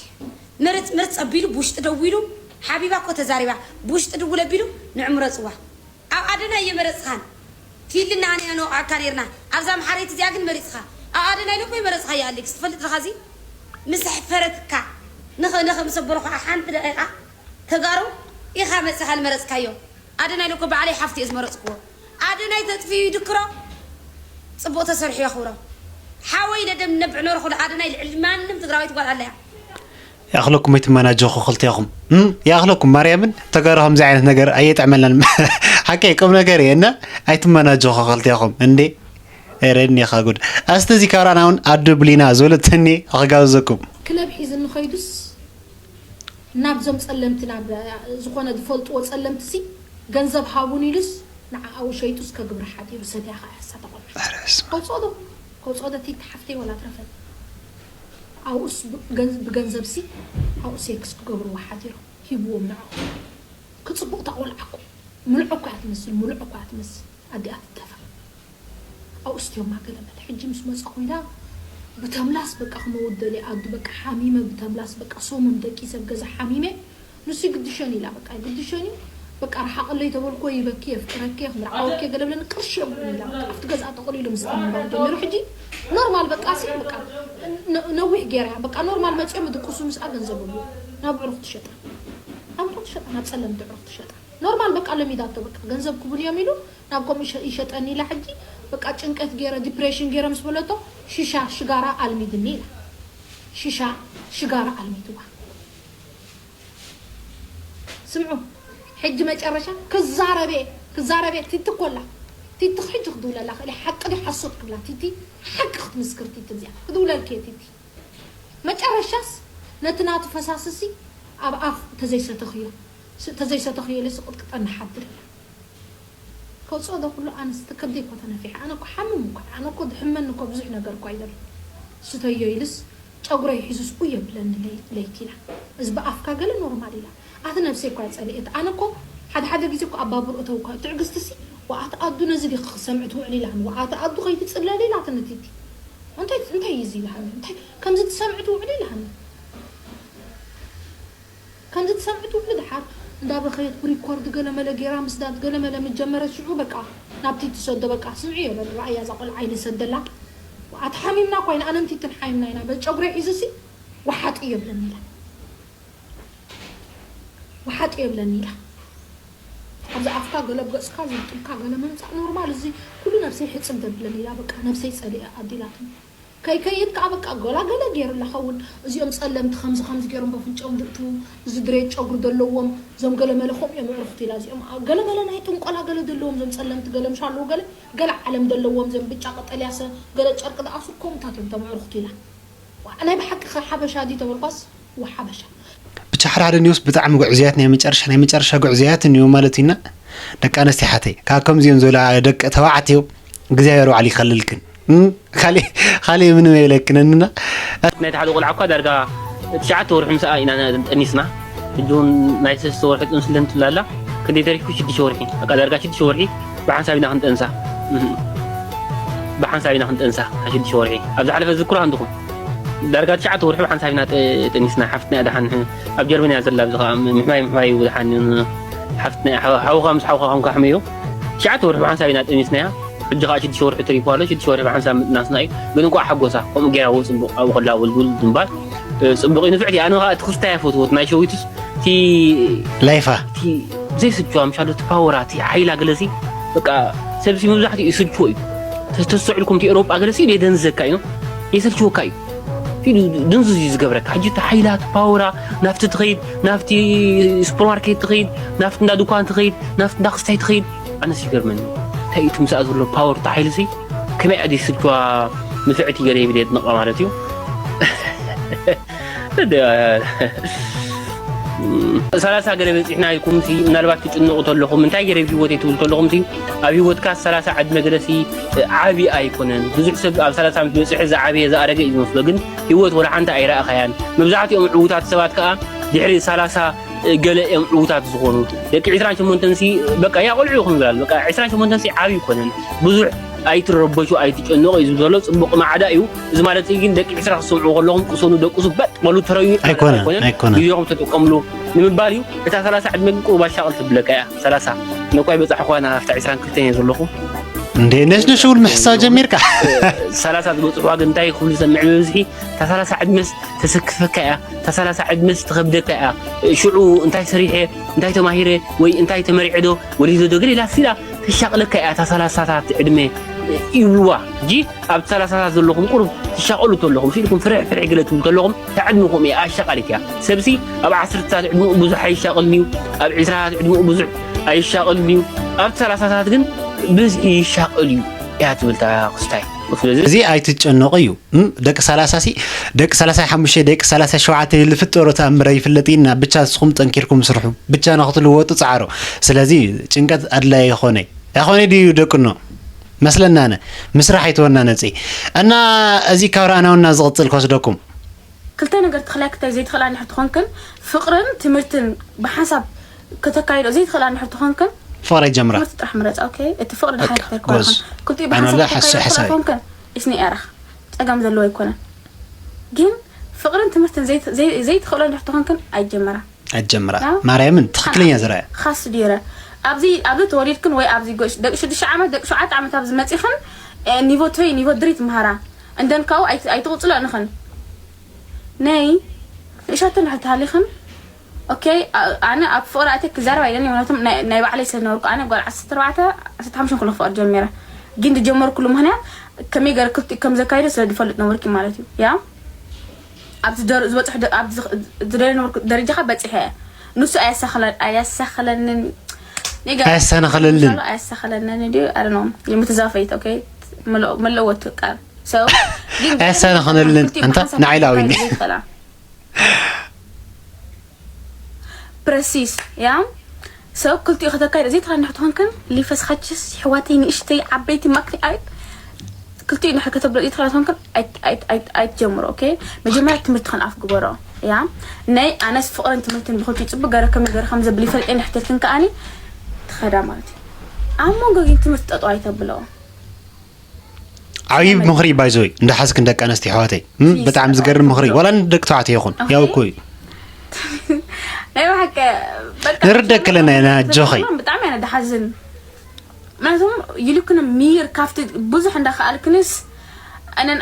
ምርጽ ምርጽ ኣቢሉ ብውሽጢ ደው ኢሉ ሓቢባ እኮ ተዛሪባ ብውሽጢ ድውል ኣቢሉ ንዑ ምረጽዋ ኣብ ኣደና እየመረጽኻን ፊልና ኣነ ነወቕዐካ ነርና ኣብዛ ኣምሓረይት እዚኣ ግን መሪጽኻ ኣደናይ ዶ እኮ ይመረጽካያ ኣሌክስ፣ ትፈልጥ ዲኻ? እዚ ምስ ኣሕፈረትካ ንኸ ንኸ ምስ ኣበልኹ ሓንቲ ደቂቓ ተጋሩ ኢኻ መጺኻ ዝመረጽካዮ። ኣደናይ ዶ እኮ ባዕለይ ሓፍቲ እየ ዝመረጽክዎ። ኣደናይ ተጥፍዩ ይድክሮ፣ ጽቡቕ ተሰሪሑ የኽብሮ። ሓወይ ነደም ነብዕ ኖርኹ ኣደናይ ልዕሊ ማንም ትግራዊት ጓል ኣለያ። ይኣኽለኩም ኣይትመናጀኹ ክልቴኹም። እም፣ ይኣኽለኩም ማርያምን ተጋሩ ከምዚ ዓይነት ነገር ኣየጥዕመልናን። ሓቀይ ቁም ነገር እየ እና ኣይትመናጀኹ ክልቴኹም። እንዴ፣ ኧረ እኒኻ ጉድ። ኣስቲ እዚ ካራና እውን ኣዱ ብሊና ዝበለትኒ ክጋብዘኩም። ክለብ ሒዝኒ ኸይዱስ ናብዞም ጸለምቲ፣ ናብ ዝኾነ ዝፈልጥዎ ጸለምቲ ሲ ገንዘብ ሃቡን ኢሉስ ንዓኣው ሸይጡስ ከግብር ሓዲሩ ሰትያ ኸዓ ያሳ ተቖልዐ። ኧረ በስመ ኣብ። ከውፅኦ ዶ? ከውፅኦ ዶ? ቲቲ ሓፍተይ ወላ ትረፈት። ኣብኡስ ብ-፣ ገንዝ-፣ ብገንዘብ ሲ ኣብኡ ሴክስ ክገብርዎ ሓዲሩ ሂብዎም ንዓኡ። ክጽቡቕ እታ ቆልዓ እኮ ምልዖ እኮ እያ ትመስል፣ ምልዖ እኮ እያ ትመስል። ኣዲኣ ትደፈር። ኣብኡ ስትዮማ ገለ መለ። ሕጂ ምስ መጻኹ ኢላ ብተምላስ በቃ ክመውት ደልየ ኣዱ በቃ ሓሚመ ብተምላስ በቃ ሰሙን ደቂሰ ኣብ ገዛ ሓሚመ። ንሱ ይግድሸን ኢላ በቃ ይግድሸን እዩ። በቃ ርሓቐለይ ተበልኮ ይበኪ የፍቅረኪ ክምርዓወኪ ገለ ብለኒ ቅርሺ የብሉን ኢላ በቃ ኣብቲ ገዛ ጠቕሊሉ ምስ ምንባር ጀሚሩ ሕጂ ኖርማል በቃ ሲ በቃ ነ-፣ ነዊሕ ገይራ እያ በቃ ኖርማል መጺኦም ይድቅሱ ምስኣ ገንዘብ የብሉ ናብ ኣዕሩኽ ትሸጣ ናብ ኣዕሩኽ ትሸጣ ናብ ጸለምቲ ኣዕሩኽ ትሸጣ ኖርማል በቃ ለሚዳቶ በቃ ገንዘብ ክቡን እዮም ኢሉ ናብ ከምኡ ይሸ-፣ ይሸጠኒ ኢላ ሕጂ በቃ ጭንቀት ገይረ ዲፕሬሽን ገይረ ምስ በለቶ ሽሻ ሽጋራ ኣልሚድኒ ኢላ ሽሻ ሽጋራ ኣልሚድዋ ስምዑ ሕጂ መጨረሻ ክዛረበ ክዛረበ ቲቲ ኮላ ቲቲ ሕጂ ክድውለላ ክእል ሓቂ ዲ ሓሶት ክብላ ቲቲ ሓቂ ክትምስክር ቲቲ እዚኣ ክድውለልክ እየ ቲቲ መጨረሻስ ነቲ ናቱ ፈሳስሲ ኣብ ኣፍ ተዘይሰተኽዮ ስ-፣ ተዘይሰተኽዮ ኢለ ስቕጥቅጠኒ ሓድር እያ ከውፅኦ ዶ ኩሉ ኣነስ ተከብደይ እኮ ተነፊሐ ኣነ እኮ ሓምም እኮ ኣነ እኮ ድሕመኒ እኮ ብዙሕ ነገር እኮ ኣይደሎ ስተዮ ኢልስ ጨጉረይ ሒዙስ ኡይ የብለኒ ለይ-፣ ለይቲና እዚ ብኣፍካ ገለ ኖርማል ኢላ ኣቲ ነብሰይ እኳ ጸሊኤት ኣነ እኮ ሓደ ሓደ ግዜ እኮ ኣባብር እተው እኳ ትዕግስቲ ሲ ወኣቲ ኣዱ ነዚ ዲኺ ክሰምዕ ትውዕል ኢላኒ ወኣቲ ኣዱ ከይትጽለል ኢላትኒ ቲቲ እንታይ እንታይ እዩ እዚ ኢላኒ እንታይ ከምዚ ትሰምዕ ትውዕል ኢላኒ ከምዚ ትሰምዕ ትውዕል ድሓር እንዳበኸየት ብሪኮርድ ገለመለ ገይራ ምስዳድ ገለመለ ምጀመረት ሽዑ በቃ ናብቲ ትሰዶ በቃ ስምዒ የበል ረኣያ እዛ ቆልዓ ኢለ ሰደላ ኣቲ ሓሚምና እኳ ኢና ኣነን ቲትን ሓሚምና ኢና በጨጉረይ ሒዙ ሲ ወሓጥ የብለኒ ኢላ ወሓጥ የብለኒ ኢላ ኣብዚ ኣፍካ ገለ ኣብ ገፅካ ዝርጥብካ ገለ ምምፃእ ኖርማል እዚ ኩሉ ነብሰይ ሕፅብ ደብለኒ ኢላ በቃ ነብሰይ ፀሊአ ኣዲላትኒ ከይከይድ ከዓ በቃ ጎላ ገለ ገይሩላ ኸውን እዚኦም ፀለምቲ ከምዚ ከምዚ ገይሮም በፍንጨኦም ዝእትዉ እዚ ድሬት ጨጉሪ ዘለዎም እዞም ገለ መለ ከምኡ እዮም ኣዕሩኽቲ ኢላ እዚኦም ገለ ገለ ናይ ጥንቆላ ገለ ዘለዎም እዞም ፀለምቲ ገለ ምሽ ኣለዉ ገለ ገለ ዓለም ዘለዎም እዞም ብጫ ቀጠልያ ሰ ገለ ጨርቂ ዝኣስሩ ከምኡታት እዮም እቶም ኣዕሩኽቲ ኢላ ናይ ብሓቂ ከ ሓበሻ ድዩ ተበልኳስ ወሓበሻ ብቻ ሓደ ሓደ ኒውስ ብጣዕሚ ጉዕዝያት ናይ መጨረሻ ናይ መጨረሻ ጉዕዝያት እኒኦ ማለት ኢና ደቂ ኣነስትዮ ሓተይ ካብ ከምዚኦም ዝበሉ ደቂ ተባዕትዮ እግዚኣብሔር ባዕሉ ይኸልልክን እም፣ ካሊእ ካሊእ ምንም የብለክንንና ናይ ሓደ ቆልዓ እኳ ዳርጋ ትሽዓተ ወርሒ ምስኣ ኢና ጠኒስና ሕጂ እውን ናይ ሰለስተ ወርሒ ጥንሲ ለን ትብላላ ክንደይ ተሪፍኩ ሽዱሽተ ወርሒ በቃ ዳርጋ ሽዱሽተ ወርሒ ብሓንሳብ ኢና ክንጠንሳ እህ፣ ብሓንሳብ ኢና ክንጠንሳ ካብ ሽዱሽተ ወርሒ ኣብ ዝሓለፈ ዝክሮ ሃንድኹም ዳርጋ ትሽዓተ ወርሒ ብሓንሳብ ኢና ጠ- ጠኒስና ሓፍትና እያ ደሓን ኣብ ጀርመን እያ ዘላ ኣብዚ ከዓ ምሕማይ ምሕማይ እዩ ደሓን ሓፍትና እያ ሓው- ሓውኻ ምስ ሓውኻ ከምካ ሕመዮ ትሽዓተ ወርሒ ብሓንሳብ ኢና ጠኒስናያ ሕጂ ከዓ ሽዱሽተ ወርሒ ተሪፉ ኣሎ ሽዱሽተ ወርሒ ብሓንሳብ ምጥናስና እዩ ግን እንኳዕ ሓጎሳ ከምኡ ገይራ እውን ፅቡቅ ኣብኡ ከላ ውልውል ምባል እ፣ ፅቡቅ እዩ ንፍዕቲ ኣነ ከዓ እቲ ክስታይ ኣይፈትዎ ናይ ሸዊትስ እቲ ላይፋ እቲ ዘይስልችዋ ምሻሉ እቲ ፓወራ እቲ ሓይላ ገለሲ በቃ ሰብሲ መብዛሕትኡ ይስልችዎ እዩ ተስተውዒልኩም እቲ ኤሮጳ ገለሲ የደንዝዘካ እዩ የሰልችወካ እዩ ኢሉ ድንዙዝ እዩ ዝገብረካ ሕጂ እቲ ሓይላ እቲ ፓወራ ናብቲ ትኸይድ ናብቲ ሱፐርማርኬት ትኸይድ ናብቲ እንዳ ድኳን ትኸይድ ናብቲ እንዳ ክስታይ ትኸይድ ኣነስ ይገርመኒ እንታይ እዩ እቲ ምስኣ ዘሎ ፓወር እቲ ሓይልሲ ከመይ ኣደ ስልችዋ ንፍዕቲ ገለ ይብል የድንቓ ማለት እዩ ሰላሳ ገለ በፂሕና ኢልኩም ሲ ምናልባት ትጭንቑ ተለኹም እንታይ ገይረ ኣብ ሂወተይ ትብሉ ተለኹም ሲ ኣብ ሂወትካ ሰላሳ ዕድመ ገለ ሲ ዓብዪ ኣይኮነን ብዙሕ ሰብ ኣብ ሰላሳ ምስ በፅሐ ዝዓበየ ዝኣረገ እዩ ዝመስሎ ግን ሂወት ወላ ሓንቲ ኣይረኣኻያን መብዛሕትኦም ዕዉታት ሰባት ከዓ ድሕሪ ሰላሳ ገለ እዮም ዕዉታት ዝኾኑ ደቂ ዕስራን ሸሞንተን ሲ በቃ ያ ቆልዑ ይኹን ብላል በቃ ዕስራን ሸሞንተን ሲ ዓብዪ ይኮነን ብዙሕ ኣይትረበሹ ኣይትጨነቑ እዩ ዝብል ዘሎ ፅቡቕ ማዕዳ እዩ እዚ ማለት ግን ደቂ ዕስራ ክትሰምዑ ከለኹም ቅሰኑ ደቅሱ በጥ በሉ ተረዩ ኣይኮነን ኣይኮነን ግዜኹም ተጥቀምሉ ንምባል እዩ እታ ሰላሳ ዕድመ ግን ቁሩብ ኣሻቕል ትብለካ እያ ሰላሳ ነኳ ይበፃሕኳ ናብታ ዕስራን ክልተን እየ ዘለኹ እንዴ ነሽ ነሽ እውን ምሕሳብ ጀሚርካ። ሰላሳ ዝበፅሕዋ ግን እንታይ ክብሉ ይሰምዕ ብብዝሒ፣ እታ ሰላሳ ዕድመስ ተሰክፈካ እያ፣ እታ ሰላሳ ዕድመስ ትኸብደካ እያ። ሽዑ እንታይ ሰሪሐ፣ እንታይ ተማሂረ፣ ወይ እንታይ ተመሪዐ ዶ፣ ወሊዶ ዶ፣ ገለ ኢላ ሲላ ተሻቕለካ እያ እታ ሰላሳታት ዕድመ ይብልዋ። እጂ ኣብ ሰላሳታት ዘለኹም ቁሩብ ትሻቐሉ ተለኹም፣ ሲልኩም ፍርሕ ፍርሕ ገለ ትብሉ ተለኹም፣ እታ ዕድመኹም እያ ኣሻቓሊት እያ። ሰብሲ ኣብ ዓሰርታት ዕድመኡ ብዙሕ ኣይሻቐልን እዩ፣ ኣብ ዕስራታት ዕድመኡ ብዙሕ ኣይሻቐልን እዩ። ኣብ ሰላሳታት ግን ብዝሒ ይሻቐል እዩ እያ ትብል እታ ክስታይ። ስለዚ እዚ ኣይትጨነቑ እዩ። እም፣ ደቂ ሰላሳ ሲ ደቂ ሰላሳ ሓሙሽተ ደቂ ሰላሳ ሸውዓተ ልፍጠሮ ተኣምር ኣይፍለጥ ኢና። ብቻ ንስኹም ጠንኪርኩም ስርሑ፣ ብቻ ንክትልወጡ ጻዕሩ። ስለዚ ጭንቀት ኣድላይ ኣይኾነ ኣይኾነ ድዩ ደቅኖ? መስለና ኣነ ምስራሕ ኣይተወና ነፂ እና እዚ ካብ ረኣናውና ዝቕፅል ክወስደኩም ክልተ ነገር ተኽላይ ክታይ ዘይትኽእላ እንድሕር ትኾንክን ፍቕርን ትምህርትን ብሓንሳብ ከተካይዶ ዘይትኽእላ እንድሕር ትኾንክን ፍቕሪ ጀምራ ትምህርቲ ጥራሕ ምረፃ። ኦኬ፣ እቲ ፍቕሪ ድሓን በቃ፣ ክትርከባ ጎዝ። ትኾን ክልቲኡ ኣነ ብሓንሳብ ወላ ከተካይዶ ሓሳብ- ትኽእላ ሓሳብ- ትኾንክን ኢስኒ ያራኽ ፀገም ዘለዎ ኣይኮነን። ግን ፍቕርን ትምህርትን ዘይት- ዘይ- ዘይትኽእሎ እንድሕር ትኾንክን ኣይጀምራ። ኣጀምራ ያው። ማርያምን ትኽክለኛ ዝረኣያ ካስ ዲረ ኣብዚ ኣብዚ ተወሊድክን ወይ ኣብዚ ጎሽ ደቂ ሽዱሽተ ዓመት ደቂ ሸውዓተ ዓመት ኣብዚ መፂኽን እ፣ ኒቮ ትሪ ኒቮ ድሪ ትምሃራ እንደን ካብኡ ኣይት- ኣይትቕፅሎ እንኽን ነይ ንእሻቶ እንድሕር ተሃሊኽን ኦኬ። ኣ- ኣነ ኣብ ፍቕሪ ኣተ ክዛረብ ኣይደልን ምክንያቱም ናይ ናይ ባዕለይ ስለ ዝነበርኩ ኣነ ጓል ዓሰርተ ኣርባዕተ ዓሰርተ ሓሙሽተ ክሎ ፍቕሪ ጀሚረ። ግን ዝጀመርኩሉ ምክንያት ከመይ ገረ ክልቲኡ ከም ዘካይዶ ስለ ዝፈልጥ ነበርኪ ማለት እዩ። ያ ኣብዚ ደር- ዝበፅሕ ደ- ኣብዚ ዝኽ- ዝደለ ነበርኩ ደረጃኻ በፂሐ እየ። ንሱ ኣያሳኸለ- ኣያሳኸለንን ኔጋ- ኣያሰናኸለልን ኣያሳኸለንን ድዩ ኣረ ነው የምትዛፈይት ኦኬ። መለወቱ ቃል ሰው ግን ኣያሰናኸለልን ክልቲኡ ኣንታ ብሓንሳብ ንዓይ ላዊኒ ዘይትኽእላ። ፕረሲስ ያ ሰብ ክልቲኡ ከተካይደ ዘይትኽእላ እንድሕር ትኾንክን ሊፈስኻችስ ይሕዋተይ ንእሽተይ ዓበይቲ ማክሪ ኣይ ክልቲኡ እንድሕር ከተብሎ ዘይትኽእላ ትኾንክን ኣይት- ኣይት- ኣይት- ኣይትጀምሮ። ኦኬ መጀመርያ ትምህርትኽን ኣፍ ግበሮ። ያ ናይ ኣነስ ፍቕርን ትምህርትን ብክልቲኡ ፅቡቅ ገረ ከመይ ገረ ከም ዘብል ይፈልጥ እንድሕር ተልክን ከኣኒ ትኸዳ ማለት እዩ። ኣብ መንጎ ግን ትምህርቲ ጠጠው ኣይተብሎ። ዓብዪ ምኽሪ ባይዞይ እንዳሓዝክን ደቂ ኣንስትዮ ኣሕዋተይ እም፣ ብጣዕሚ ዝገርም ምኽሪ ዋላ ንደቂ ተባዕትዮ ይኹን ያው እኮ እዩ ናይ ብሓቂ በቃ ንርደእ ክለና ኢና፣ ኣጆኺ። ብጣዕሚ እያ ንድሓዝን ምክንያቱም ይልክን ሚር ካብቲ ብዙሕ እንዳኸኣልክንስ ኣነን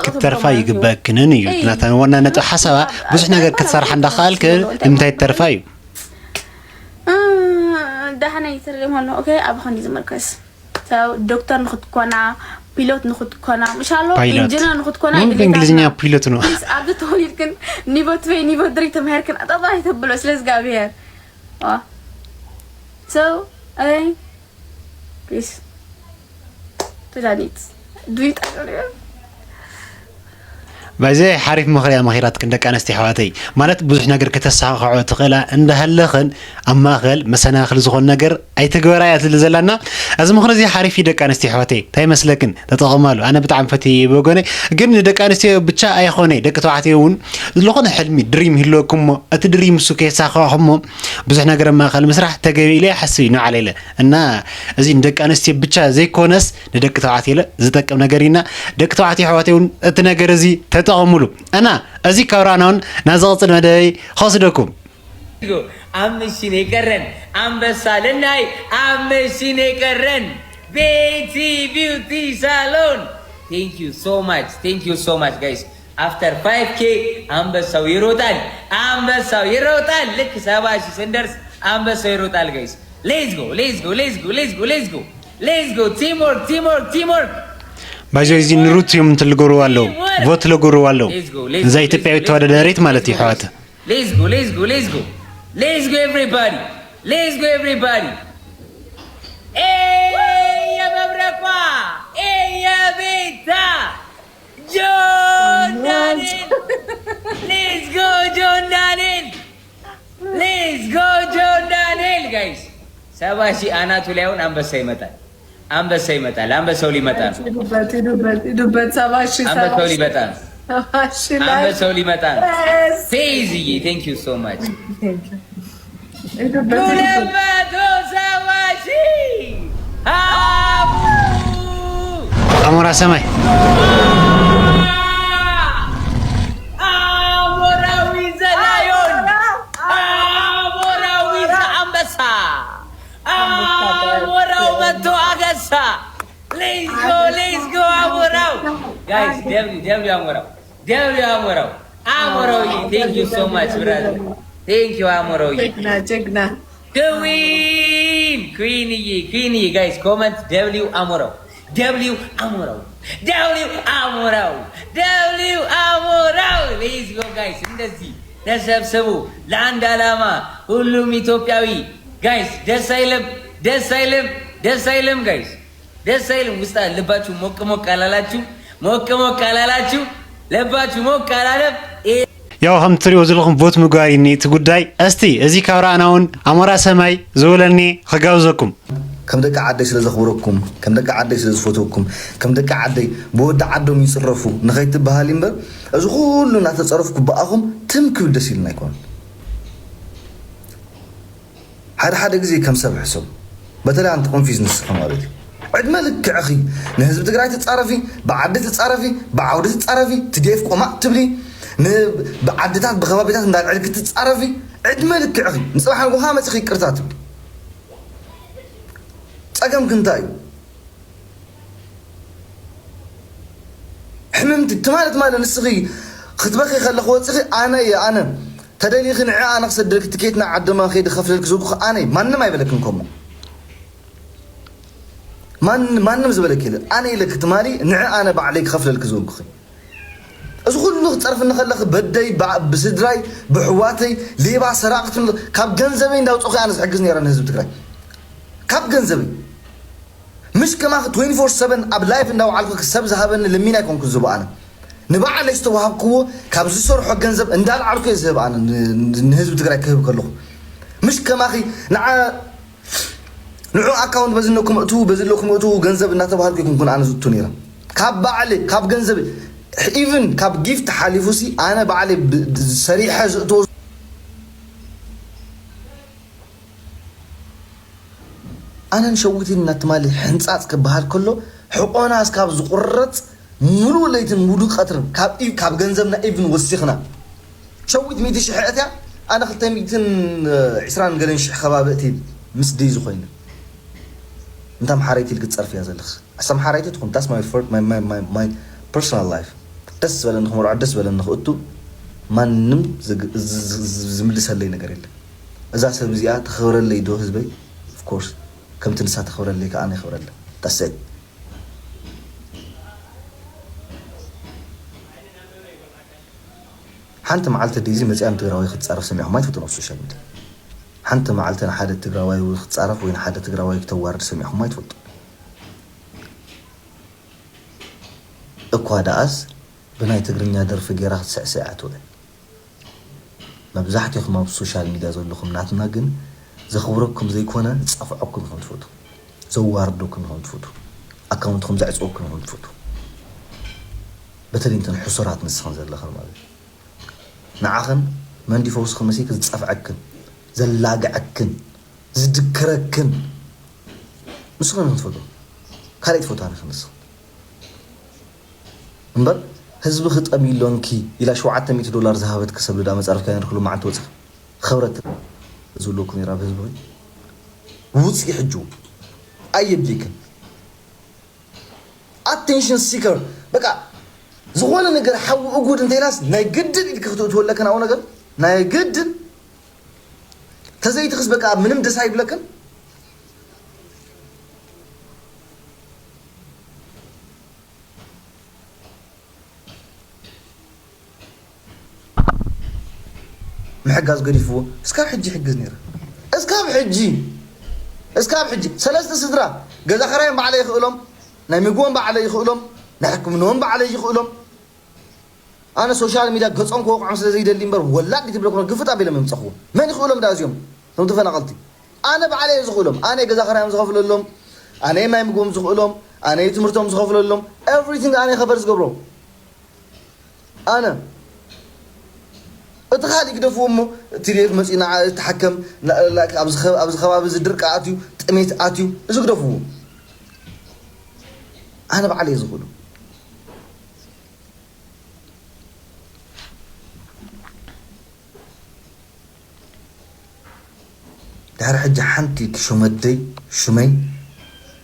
ክትተርፋ ይግበእክንን እዩ ናታ ዋና ነጥብ ሓሳባ ብዙሕ ነገር ክትሰርሓ እንዳኸኣልክን ንምንታይ ትተርፋ እዩ ዳሕና ይትርም ኣሎ ኦኬ ኣብ ኸንዲ ዝምርከስ ዶክተር ንክትኮና ፒሎት ንክትኮና ምሻሎ ፓይሎት ኢንጂነር ንክትኮና ምን ይድልየካ ብእንግሊዝኛ እና ፒሎት ነው ፕሊስ ኣብዚ ተወሊድክን ኒቮ ትበይ ኒቮ ድሪ ተማሂርክን ኣጠባ ይተብሎ ስለ እግዚኣብሔር ሶ ኣይ ፕሊስ ትዳኒት ዱይ ጠቅሪዮ ባይዘ ሓሪፍ ምኽሪ እያ መኺራትክን ደቂ ኣንስትዮ ኣሕዋተይ ማለት ብዙሕ ነገር ከተሳኽዖ ትኽእላ እንዳሃለኽን ኣብ ማእኸል መሰናኽል ዝኾን ነገር ኣይትግበራ እያ ትብል ዘላና እዚ ምኽሪ እዚ ሓሪፍ እዩ ደቂ ኣንስትዮ ኣሕዋተይ እንታይ መስለክን ተጠቐማሉ ኣነ ብጣዕሚ ፈትየ በጎነይ ግን ንደቂ ኣንስትዮ ብቻ ኣይኾነይ ደቂ ተባዕትዮ እውን ዝኾነ ሕልሚ ድሪም ይህልወኩም እሞ እቲ ድሪም እሱ ከየሳኽዕኹሞ ብዙሕ ነገር ኣብ ማእኸል ምስራሕ ተገቢ ኢለ ይሓስብ እዩ ንዓለ ኢለ እና እዚ ንደቂ ኣንስትዮ ብቻ ዘይኮነስ ንደቂ ተባዕትዮ ኢለ ዝጠቅም ነገር ኢና ደቂ ተባዕትዮ ኣሕዋተይ እውን እቲ ነገር እዚ ተጠቐምሉ እና እዚ ካብ ረኣና እውን ናብ ዝቕፅል መደበይ ከወስደኩም አምስት ሺህ ነው የቀረን አንበሳ ልናይ አምስት ሺህ ነው የቀረን ቤቲ ቢውቲ ሳሎን thank you so much thank you so much guys after five K አንበሳው ይሮጣል አንበሳው ይሮጣል ልክ ሰባ ሺህ ስንደርስ አንበሳው ይሮጣል guys let's go let's go let's go let's go let's go let's go teamwork teamwork teamwork ባይዞ እዚ ንሩት እዮም እንትን ልገብርዋ ኣለዉ ቮት ልገብርዋ ኣለዉ እዛ ኢትዮጵያዊት ተወዳዳሪት ማለት እዩ ኣሕዋት Let's go, let's go, let's go. Let's go, everybody. Let's go, everybody. Hey, የመብረቋ! Hey, የቤታ! ጆን ዳንኤል! Let's go, ጆን ዳንኤል! Let's go, ጆን ዳንኤል! Guys, ሰባ ሺህ አናቱ ላይ አሁን አንበሳ ይመጣል። አንበሳ ይመጣል። አንበሳው ሊመጣ ነው። ሂዱበት ሂዱበት ሂዱበት ሰባ ሺህ አንበሳው ሊመጣ ነው። ሰባ ሺህ ላይ አንበሳው ሊመጣ ነው። Yes. ፌዝዬ thank you so much Thank you. ሂዱበት ሁለት ሂዱበት መቶ ሰባ ሺህ አቡ ኣሞራ ሰማይ አሞራዊ ዘላዮን አሞራዊ ዘአንበሳ አሞራው መጥቶ አገሳ Let's go, let's go, ኣሞራው። Guys, ደብሊው፣ ደብሊው ኣሞራው። ደብሊው ኣሞራው። ኣሞራው፣ thank you so much, brother. Thank you ኣሞራው። ጀግና፣ ጀግና። Queen፣ Queen እየ፣ Queen እየ። Guys፣ comment ደብሊው ኣሞራው። ደብሊው ኣሞራው። ደብሊው ኣሞራው። ደብሊው ኣሞራው። Let's go, guys. እንደዚህ ተሰብሰቡ ለአንድ ዓላማ ሁሉም ኢትዮጵያዊ። Guys፣ ደስ አይልም? ደስ አይልም? ደስ አይልም? Guys፣ ደስ አይልም? ውስጣ ልባችሁ ሞቅ ሞቅ አላላችሁ? ሞቅ ሞቅ አላላችሁ? ልባችሁ ሞቅ አላለም? ይሄ ያው ከም ትሪኦ ዘለኹም ቮት ምግባር እዩ እቲ ጉዳይ። እስቲ እዚ ካብ ረኣና እውን ኣሞራ ሰማይ ዝበለኒ ክጋብዘኩም። ከም ደቂ ዓደይ ስለ ዘኽብረኩም፣ ከም ደቂ ዓደይ ስለ ዝፈትወኩም፣ ከም ደቂ ዓደይ ብወዲ ዓዶም ይጽረፉ ንኸይትበሃል እምበር፣ እዚ ኩሉ እናተጸረፍኩ ብኣኹም ትም ክብል ደስ ኢሉና ኣይኮነን። ሓደ ሓደ ግዜ ከም ሰብ ሕሰቡ። በተለይ ኣንቲ ኮንፊዝ ንስኻ ማለት እዩ። ዕድመ ልክዕኺ ንህዝቢ ትግራይ ትጻረፊ፣ ብዓዲ ትጻረፊ፣ ብዓውዲ ትጻረፊ፣ ትዴፍ ቆማጥ ትብሊ፣ ን-፣ ብዓድታት ብኸባቢታት እንዳልዕልኪ ትጻረፊ፣ ዕድመ ልክዕኺ። ንጽባሕ ንጎኻ መጺኺ ይቅርታ ትብሊ። ጸገምኪ እንታይ እዩ? ሕምምቲ ትማሊ ትማሊ ንስኺ ክትበኺ ከለኺ ወፂኺ ኣነ እየ ኣነ ተደሊኺ ንዐ ኣነ ክሰደልኪ ትኬት ናብ ዓድማ ከይዲ ከፍለልኪ ዝብልኩ ኣነ እየ። ማንም ኣይበለክን ከምኡ። ማን-፣ ማንም ዝበለኪ የለን። ኣነ ኢለኪ ትማሊ ንዐ ኣነ ባዕለይ ክኸፍለልኪ ዝብልኩኺ። እዚ ኩሉ ክፀርፍኒ ከለኺ በደይ፣ ብ-፣ ብስድራይ፣ ብሕዋተይ፣ ሌባ፣ ሰራቕቲ ካብ ገንዘበይ እንዳውፅኹ ኣነ ዝሕግዝ ነይረ ንህዝቢ ትግራይ። ካብ ገንዘበይ። ምሽ ከማኺ ትዌንቲ ፎር ሰቨን ኣብ ላይፍ እንዳውዓልኩ ሰብ ዝሃበኒ ለሚን ኣይኮንኩ ዝህቦ ኣነ። ንባዕለይ ዝተዋሃብክዎ ካብ ዝሰርሖ ገንዘብ እንዳልዓልኩ እየ ዝህብ ኣነ ን-፣ ን-፣ ንህዝቢ ትግራይ ክህብ ከለኹ። ምሽ ከማኺ ንዓ-፣ ንዑ ኣካውንት በዚ ኣለኩም እትዉ፣ በዚ ኣለኩም እትዉ ገንዘብ እናተባሃልኩ ኣይኮንኩን ኣነ ዝእቱ ነይረ። ካብ ባዕለይ፣ ካብ ገንዘብ፣ ኢቭን ካብ ጊፍት ሓሊፉሲ ኣነ ባዕለይ ብ-፣ ብ-፣ ሰሪሐ ዝእትዎ ኣነን ሸዊትን እናትማሊ ሕንጻጽ ክበሃል ከሎ፣ ሕቖና እስካብ ዝቑረጽ፣ ምሉእ ለይትን ምሉእ ቀትርን ካብ ኢ-፣ ካብ ገንዘብና ኢቭን ወሲኽና። ሸዊት ሚእቲ ሽሕ እትያ፣ ኣነ ክልተ ሚእትን ዕስራን ገለን ሽሕ ከባቢ እቲ ምስ ደይ ዝኾይነ። እንታ ኣምሓረይቲ ኢልኪ ትጸርፍያ ዘለኺ። ኣሰምሓራይቲ ትኹን፣ that's my fir-, my, my, my, my personal life። ደስ ዝበለኒ ክመርዖ፣ ደስ ዝበለኒ ክእቱ፣ ማንም ዝግ-፣ ዝ-፣ ዝ-፣ ዝ-፣ ዝምልሰለይ ነገር የለን። እዛ ሰብ እዚኣ ተኸብረለይ ዶ ህዝበይ? Of course። ከምቲ ንሳ ተኸብረለይ ከኣ ኣነ ይኸብረለይ። That's it። ሓንቲ መዓልቲ ዲዚ መጽያ ንትግራዋይ ክትጻረፍ ሰሚዕኹም ኣይትፈልጡን ኣብ ሶሻል ሚድያ። ሓንቲ መዓልቲ ንሓደ ትግራዋይ ክትጻረፍ ወይ ንሓደ ትግራዋይ ክተዋርድ ሰሚዕኹም ኣይትፈልጡ። እኳ ደኣስ ብናይ ትግርኛ ደርፊ ጌራ ክትስዕስዕ እያ ትውዕል። መብዛሕትኹም ኣብ ሶሻል ሚድያ ዘለኹም ናትና ግን ዘኽብረኩም ዘይኮነ ዝጻፍዐኩም ኢኹም ትፈትዉ። ዘዋርደኩም ኢኹም ትፈትዉ። ኣካውንትኹም ዘዕጽወኩም ኢኹም ትፈትዉ። በተለይ እንተን ሕሱራት ንስኽን ዘለኽን ማለት እዩ። ንዓኽን መንዲ ፈውስኽን መሲልኪ ዝጻፍዐክን፣ ዘላግዐክን፣ ዝድክረክን ንስኽን ኢኹም ትፈትዉ። ካልእ ትፈትዋ ንስኽን። እምበር ህዝቢ ክጠምይ ኢሎንኪ ኢላ ሸውዓተ ሚእቲ ዶላር ዝሃበትኪ ሰብ ልዳ መጻርፍካ ንክሉ መዓልቲ ወጽኺ ክብረት ዝብለኩም ነይራ ብህዝቢ ውጽኢ ሕጂ ኣየድልይክን። ኣቴንሽን ሲከር በቃ ዝኾነ ነገር ሓዊ እጉድ እንተይላስ ናይ ግድን ኢልኪ ክትእትወለክን ኣብኡ ነገር ናይ ግድን ተዘይትኽስ በቃ ምንም ደስ ኣይብለክን። ምሕጋዝ ገዲፍዎ እስካብ ሕጂ ይሕግዝ ነይረ። እስካብ ሕጂ እስካብ ሕጂ ሰለስተ ስድራ ገዛ ኸራዮም ባዕለይ ይኽእሎም፣ ናይ ምግቦም ባዕለይ ይኽእሎም፣ ናይ ሕክምንኦም ባዕለይ ይኽእሎም። ኣነ ሶሻል ሚድያ ገጾም ክወቕዖም ስለ ዘይደሊ እምበር ወላድ ትብለኩም ግፍጥ ኣቢሎም የምፀኽዎ። መን ይኽእሎም ዳ እዚኦም እቶም ተፈናቐልቲ? ኣነ ባዕለይ እየ ዝኽእሎም። ኣነ ገዛ ኸራዮም ዝኸፍለሎም፣ ኣነ ናይ ምግቦም ዝኽእሎም፣ ኣነ ትምህርቶም ዝኸፍለሎም፣ ኤቭሪቲንግ ኣነ ከበር ዝገብሮ ኣነ። እቲ ካልእ ግደፍዎ እሞ፣ ቲ ዲ ኤፍ መፂኡ ንዓ ተሓከም፣ ና-፣ ላይክ ኣብዚ ኸ-፣ ኣብዚ ከባቢ እዚ ድርቂ ኣትዩ፣ ጥሜት ኣትዩ፣ እዚ ግደፍዎ። ኣነ ባዕለይ እየ ዝኽእሎ። ድሕሪ ሕጂ ሓንቲ ሽመደይ፣ ሽመይ፣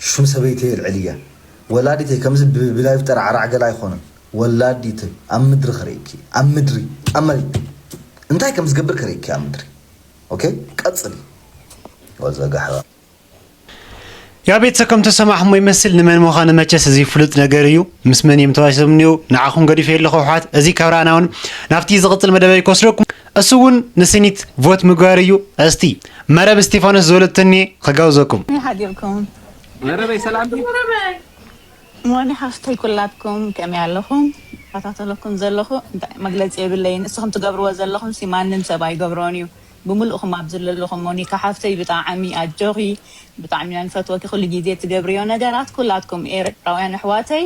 ሽም ሰበይተይ የልዕል እያ። ወላዲተይ ከምዚ ብ- ብላይፍ ጠራዕራዕ ገላ ኣይኮነን። ወላዲተይ ኣብ ምድሪ ከርእየኪ፣ ኣብ ምድሪ፣ ኣብ መሬት እንታይ ከም ዝገብር ከርእየኪ ኣብ ምድሪ። ኦኬ፣ ቀጽሊ። ወዘጋሕባ ያ ቤተሰብ ከም ተሰማዕኹሞ ይመስል። ንመን ምዃኑ መቸስ እዚ ፍሉጥ ነገር እዩ። ምስ መን እዮም ተዋሲቦም እኒው? ንዓኹም ገዲፈ የለኹ ኣሕዋት። እዚ ካብ ረኣና እውን ናብቲ ዝቕጽል መደበይ ክወስደኩም፣ እሱ እውን ንስኒት ቮት ምግባር እዩ። እስቲ መረብ እስቴፋኖስ ዝበለቶ እኒኤ ክጋብዘኩም። ከመይ ሓዲርኩም? መረበይ ሰላም ድዩ? ሞኒ ሓፍተይ ኩላትኩም ከመይ ኣለኹም? ከታተለኩም ዘለኹ እንታይ መግለፂ የብለይን። ንስኹም ትገብርዎ ዘለኹም ሲ ማንም ሰብ ኣይገብሮን እዩ። ብምሉእኹም ኣብዚ ዘለኹም ሞኒካ ሓፍተይ ብጣዕሚ ኣጆኺ፣ ብጣዕሚ ኢና ንፈትወኪ። ኩሉ ግዜ ትገብርዮ ነገራት ኩላትኩም ኤርትራውያን ኣሕዋተይ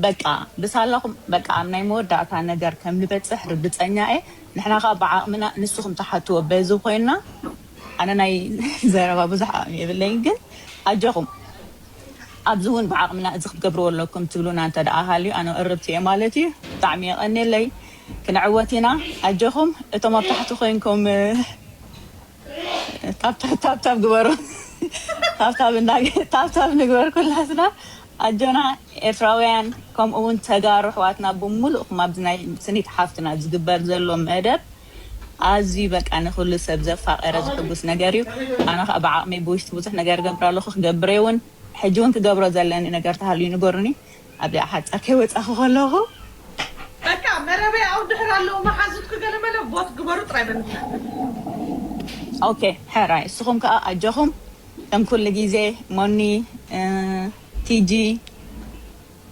በቃ ብሳላኹም በቃ ኣብ ናይ መወዳእታ ነገር ከም ንበፅሕ ርግፀኛ እየ። ንሕና ከዓ ብዓቕምና ንስኹም ትሓትዎ በዚ ኮይንና ኣነ ናይ ዘረባ ብዙሕ ዓቕሚ የብለይን ግን ኣጆኹም ኣብዚ እውን ብዓቕምና እዚ ክትገብርዎ ኣለኩም ትብሉና እንተ ደኣ ሃልዩ ኣነ ቅርብቲ እየ ማለት እዩ። ብጣዕሚ የቐንየለይ። ክንዕወት ኢና። ኣጆኹም እቶም ኣብ ታሕቲ ኮይንኩም ታብታብ ታብታብ ግበሩ። ታብታብ እና ታብታብ ንግበር ኩላትና ኣጆና ኤርትራውያን ከምኡ እውን ተጋሩ ኣሕዋትና ብምሉእኩም ኣብዚ ናይ ስኒት ሓፍትና ዝግበር ዘሎ መደብ ኣዝዩ በቃ ንኩሉ ሰብ ዘፋቀረ ዝሕጉስ ነገር እዩ። ኣነ ከዓ ብዓቅመይ ብውሽጢ ብዙሕ ነገር እገብር ኣለኩ ክገብር እየ እውን ሕጂ እውን ክገብሮ ዘለኒ ነገር ተሃልዩ ንገሩኒ። ኣብዚኣ ሓፃር ከይወፃኩ ከለኩ በቃ መረበይ ኣብኡ ድሕር ኣለዉ መሓዙትኩ ገለ መለ ቦት ግበሩ ጥራይ በልካ። ኦኬ ሕራይ እስኹም ከዓ ኣጆኹም ከም ኩሉ ግዜ ሞኒ እ፣ ቲጂ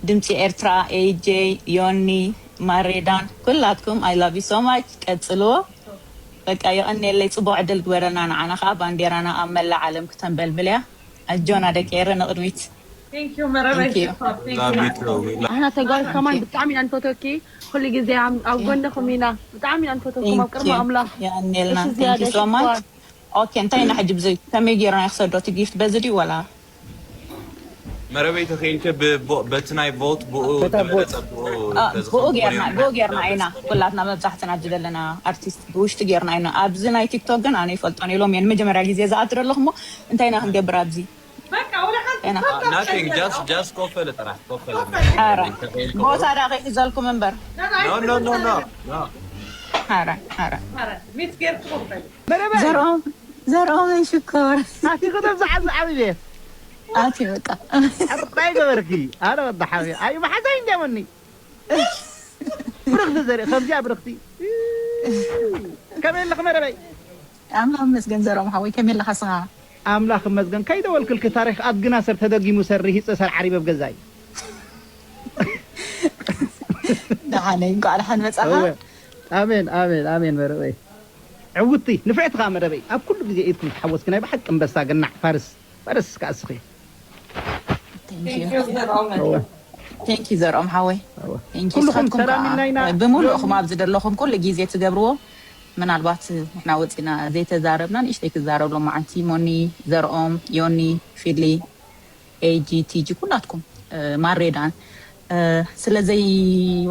ድምፂ ኤርትራ ኤጀይ ዮኒ ማሬዳን ኩላትኩም I love you so much ቀፅልዎ። በቃ የቐንየለይ ፅቡቅ ዕድል ግበረልና ንዓና ከዓ ባንዴራና ኣብ መላእ ዓለም ክተንበልብል እያ። ኣጆና ደቂ ኤረ ንቅድሚት። Thank you መረበይ Thank you. ሽኮር thank Love you you too. We love ኣሕና ተጋሩ ከማን ብጣዕሚ ኢና ንፈተወኪ። ኩሉ ግዜ ኣብ ኣብ ጎንኹም ኢና። ብጣዕሚ ኢና ንፈተወኩም ኣብ ቅድሚ ኣምላኽ። የቐንየልና። እሺ Thank you ዝያዳ so much. ሽኮር። ኦኬ እንታይ ኢና ሕጂ ብዚ ከመይ ገይርና ክሰዶ እቲ ጊፍት በዚ ድዩ ወላ መረበይ ተኸይንከ ብቦ- በቲ ናይ ቮት ብኡ ዝበለጸ ብኡ አ፣ ብኡ ተዝኸውን ጌርና ይምረጽ ብኡ ጌርና ናብ ኢና ደስ ኩላትና መብዛሕትና ኣብዚ ዘለና ኣርቲስት ብውሽጢ ጌርና ኢና። ኣብዚ ናይ ቲክቶክ ግን ኣነ ይፈልጦን ኢሎም እየ ንመጀመርያ ግዜ ዝኣትረለኹ እሞ እንታይ ኢና ክንገብር ኣብዚ በቃ ወላ ሓንቲ ኢና ፕሮግራም Nothing, just ኣይነበረን። just ኮፈለ ጥራሕ ኮፈለ። ሓረ ቦታ ዳ ከይሕዘልኩም እምበር No, no, no, no, no. ሓረ ሓረ ኧረ ሚት ጌርኩም በል። መረበይ ዘርኦም ዘርኦም ሽኮር ኣቲ ከተም ዝዓብ ዝዓብ እየ። ኣቲ በቃ ኣጥቃይ ገበርኪ። ኣረ ወዲ ሓዊ ኣዩ መሓዛይ እንዲያመኒ። ብርኽቲ ዘርኢ ከምዚኣ ብርኽቲ። ከመይ ኣለኽ መረበይ? ኣምላኽ መስገን ዘርኦም ሓወይ ከመይ ኣለኻ ስኻ? ኣምላኽ መስገን ከይደወልክልኪ ታሪኽ ኣድግና ሰብ ተደጊሙ ሰሪ ሂፀ ሰር ዓሪበ ብገዛይ። ደሓነይ እንኳዕ ደሓን መጻኻ። እወ። ኣሜን ኣሜን ኣሜን መረበይ። ዕውቲ ንፍዕቲ ኸዓ መረበይ ኣብ ኩሉ ግዜ ኢድኩም ተሓወስኪ ናይ ብሓቂ እምበሳ ገናዕ ፋርስ ፋርስ ከዓስኺ። Thank you ዘርኦም ሓወይ። Thank you ኩልኹም ንስኻትኩም ሰላም ከዓ ኢልና ኢና። ብምሉእኹም ኣብዚ ዘለኹም ኩሉ ግዜ ትገብርዎ ምናልባት ንሕና ወፂና ዘይተዛረብና ንእሽተይ ክዛረብ ሎማዓንቲ ሞኒ ዘርኦም ዮኒ ፊሊ ኤጂ ቲጂ ኩላትኩም ማሬዳን ስለዘይ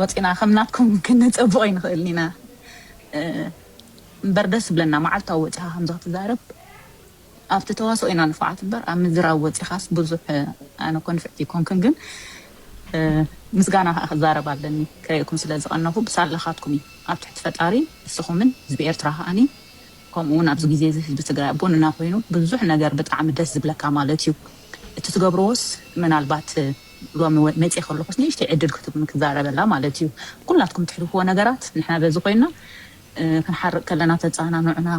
ወፂና ከምናትኩም ክንፀብቕ ኣይንኽእልን ኢና እምበር ደስ ዝብለና መዓልታዊ ወፂኻ ከምዚ ክትዛረብ ኣብቲ ተዋስኦ ኢና ንፉዓት እምበር ኣብ ምዝራብ ወፂኻስ ብዙሕ ኣነ ኮ ንፍዕቲ ይኮንክን ግን ምስጋና ከዓ ክዛረብ ኣለኒ ክርእየኩም ስለ ዝቐነኹ ብሳላኻትኩም እዩ ኣብ ትሕቲ ፈጣሪ ንስኹምን ህዝቢ ኤርትራ ከዓኒ ከምኡ እውን ኣብዚ ግዜ እዚ ህዝቢ ትግራይ ኣቦንና ኮይኑ ብዙሕ ነገር ብጣዕሚ ደስ ዝብለካ ማለት እዩ እቲ ትገብርዎስ ምናልባት ሎሚ መፅእ ከለኩስ ንእሽተይ ዕድል ክትብኒ ክዛረበላ ማለት እዩ ኩላትኩም ትሕልፍዎ ነገራት ንሕና በዚ ኮይና ክንሓርቅ ከለና ተፃናንዑና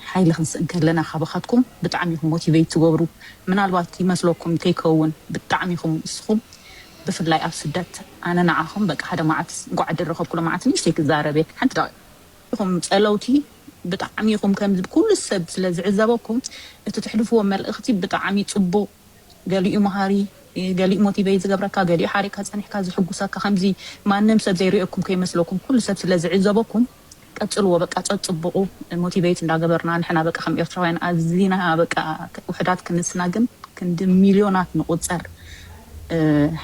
ሓይሊ ክንስእን ከለና ካባካትኩም ብጣዕሚ ኢኹም ሞቲቬት ትገብሩ ምናልባት ይመስለኩም ከይከውን ብጣዕሚ ኢኹም እስኹም ብፍላይ ኣብ ስደት ኣነ ንዓኹም በቃ ሓደ መዓልቲ እንኳዕ ድረኸብኩ ሎማዓልቲ ንእሽተይ ክዛረብ እየ ሓንቲ ደቂቕ ኢኹም ፀለውቲ ብጣዕሚ ኢኹም ከምዚ ኩሉ ሰብ ስለ ዝዕዘበኩም እቲ ትሕልፍዎ መልእኽቲ ብጣዕሚ ፅቡቅ ገሊኡ መሃሪ ገሊኡ ሞቲቬት ዝገብረካ ገሊኡ ሓሪካ ፀኒሕካ ዝሕጉሰካ ከምዚ ማንም ሰብ ዘይርእየኩም ከይመስለኩም ኩሉ ሰብ ስለ ዝዕዘበኩም ቀፅልዎ በቃ ፀፅብቁ ሞቲቬት እንዳገበርና ንሕና በቃ ከም ኤርትራውያን ኣዚና በቃ ውሕዳት ክንስና ግን ክንዲ ሚልዮናት ንቁፀር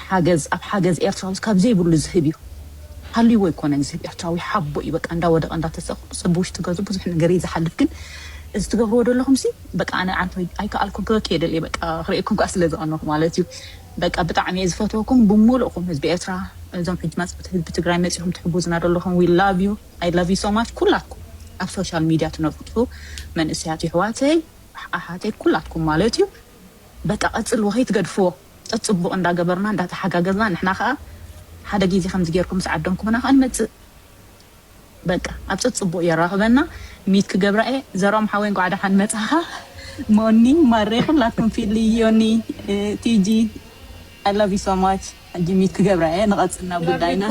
ሓገዝ ኣብ ሓገዝ ኤርትራዊ ካብ ዘይብሉ ዝህብ እዩ ሃልይዎ ኣይኮነን ዝህብ ኤርትራዊ ሓቦ እዩ በቃ እንዳወደቀ እንዳተሰቁ ሰብ ብውሽጢ ገዙ ብዙሕ ነገር እዩ ዝሓልፍ ግን እዚ ትገብርዎ ዘለኹም ሲ በቃ ኣነ ዓንተ ኣይከኣልኩም ክበኪ የደል በቃ ክርእየኩም ከዓ ስለ ዝቀነኹ ማለት እዩ በቃ ብጣዕሚ እየ ዝፈትወኩም ብሙሉእኩም ህዝቢ ኤርትራ። እዞም ሕጂ መጻእቲ ህዝቢ ትግራይ መጺኹም ትሕጉዝና ዘለኹም we love you, I love you so much ኩላትኩም ኣብ social media ትነብሩ መንእሰያት ይሕዋተይ ኣሓተይ ኩላትኩም ማለት እዩ። በቃ ቀጽልዎ ከይትገድፍዎ። ጽቡቕ እንዳገበርና እንዳተሓጋገዝና ንሕና ከዓ ሓደ ግዜ ከምዚ ጌርኩም ምስ ዓደምኩምና ከዓ ንመጽእ። በቃ ኣብ ጽቡቕ የራኽበና። ሚት ክገብራ እየ። ዘሮም ሓወይ እንኳዕ ደሓን መጻኻ። ሞኒ ማሬ ኩላትኩም ፊሊ ዮኒ ቲጂ I love you so much. ሕጂ ሚት ክገብራ እየ። ንቐጽልና ጉዳይና።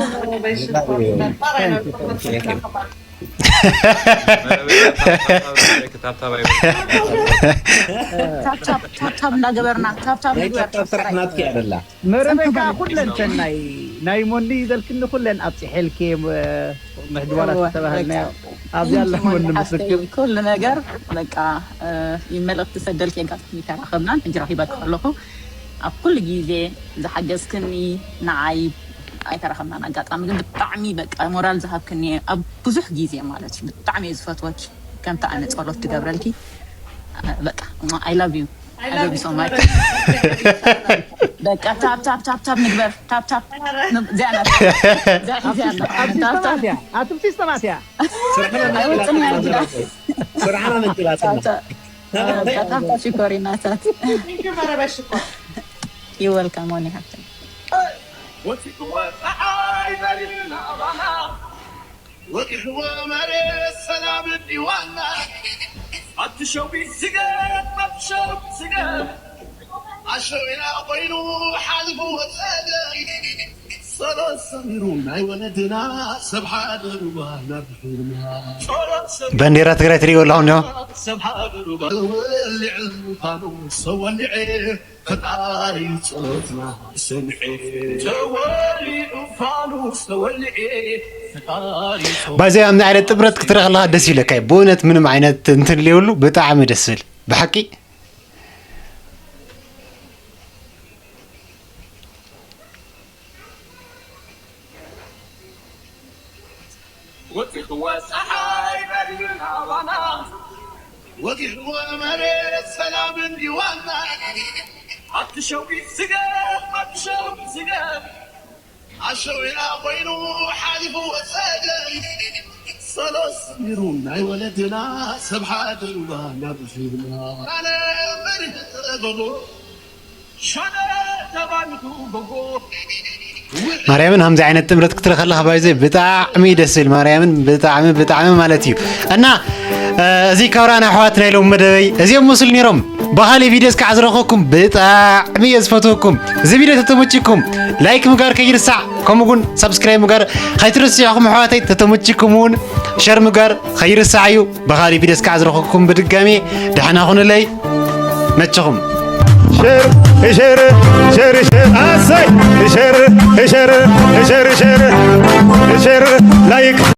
ታብታብ ታብታብ እንዳገበርና ታብታብ ናይ ንግበር። ታብታብ ስራሕ ናትኪ እያ ደላ። መረበካ ኩለን ተን ናይ ናይ ሞኒ ዘልክኒ ኩለን ኣብፂሐልኪ ምሕድዋላት ዝተባሃልናዮ ኣብዚ ኣላ ሞኒ ምስክር። ኩሉ ነገር በቃ ይመልእክቲ ሰደልኪ ኣጋጣሚ ተራኸብናን ሕጂ ረኺበኪ ከለኹ ኣብ ኩሉ ግዜ ዝሓገዝክኒ ንዓይ ኣይተራኸብናን ኣጋጣሚ ግን ብጣዕሚ በቃ ሞራል ዝሃብክኒ ኣብ ብዙሕ ግዜ ማለት እዩ ብጣዕሚ እየ ዝፈትወኪ ከምቲ ኣነ ጸሎት ትገብረልኪ በቃ I love you I love you so much በቃ ታብ ታብ ታብ ታብ ንግበር ታብ ታብ እዚኣ ናት እዚኣ እዚኣ ናት ታብ ታብ ኣትም ሲስተማት እያ ኣይወፅን እያ እንግዳ ስራሕና ነግላትና ታብ ታብ ሽኮሪናታት Thank you መረበሽ ሽኮር you welcome ሞኒ ሃብተይ ወፂእዎ ፀሓይ በሪና ኣባና ወቂሕዎ መሬት ሰላም እንዲዋና ኣብቲ ሸዊት ስገድ ኣብቲ ሸዊት ስገድ ኣሸዊና ኮይኑ ሓልፉ ወፀደ ጸሎት ሰሚሩ ናይ ወለድና ሰብ ሓደርዋ ናብ ሕልማ ጸሎት ሰሚሩ ባንዴራ ትግራይ ትሪእዎ ኣለኹም ዶ? ሰብ ሓደርዋ ተወሊዐ ምዃኑ ሰወሊዐ ፈጣሪ ጸሎትና ሰምዐ ተወሊዑ ፋኑስ ተወሊዐ ፈጣሪ ባይዘ ኣብ ዓይነት ጥምረት ክትረኽ ኣለካ ደስ ይብለካ እዩ። ብእውነት ምንም ዓይነት እንትን ሌብሉ ብጣዕሚ ደስ ዝብል ብሓቂ ወጢኽዎ ፀሓይ በሪና ኣባና ወጊሕዎ መሬት ሰላም እንዲዋና ኣብቲ ሸዊት ስገር ኣብቲ ሸዊት ስገር ኣሸዊና ኮይኑ ሓሊፉ ወፀደ ጸሎት ሰሚሩ ናይ ወለድና ሰብ ሓደርዋ ናብ ፊልማ ኣነ መሪሕ ጎጎ ሸነ ተባልኩ ጎጎ ማርያምን ከምዚ ዓይነት ጥምረት ክትርኢ ከለካ ባይዘ ብጣዕሚ ደስ ዝብል ማርያምን ብጣዕሚ ብጣዕሚ ማለት እዩ እና እዚ ካብራ ናይ ኣሕዋት ናይ ሎም መደበይ እዚኦም መስሉ ነይሮም ብካሊእ ቪድዮ እስካዕ ዝረኸኩም ብጣዕሚ እየ ዝፈትወኩም እዚ ቪድዮ ተተመችኩም ላይክ ምግባር ከይርሳዕ ከምኡ እውን ሳብስክራይብ ምግባር ከይትርስዕኹም ኣሕዋተይ ተተመችኩም እውን ሸር ምግባር ከይርሳዕ እዩ ብካሊእ ቪድዮ እስካዕ ዝረኸኩም ብድጋሜ ደሕና ኩኑለይ መቸኹም ሸር ሸር ሸር ሸር ኣሰይ ሸር ሸር ሸር ሸር ሸር ላይክ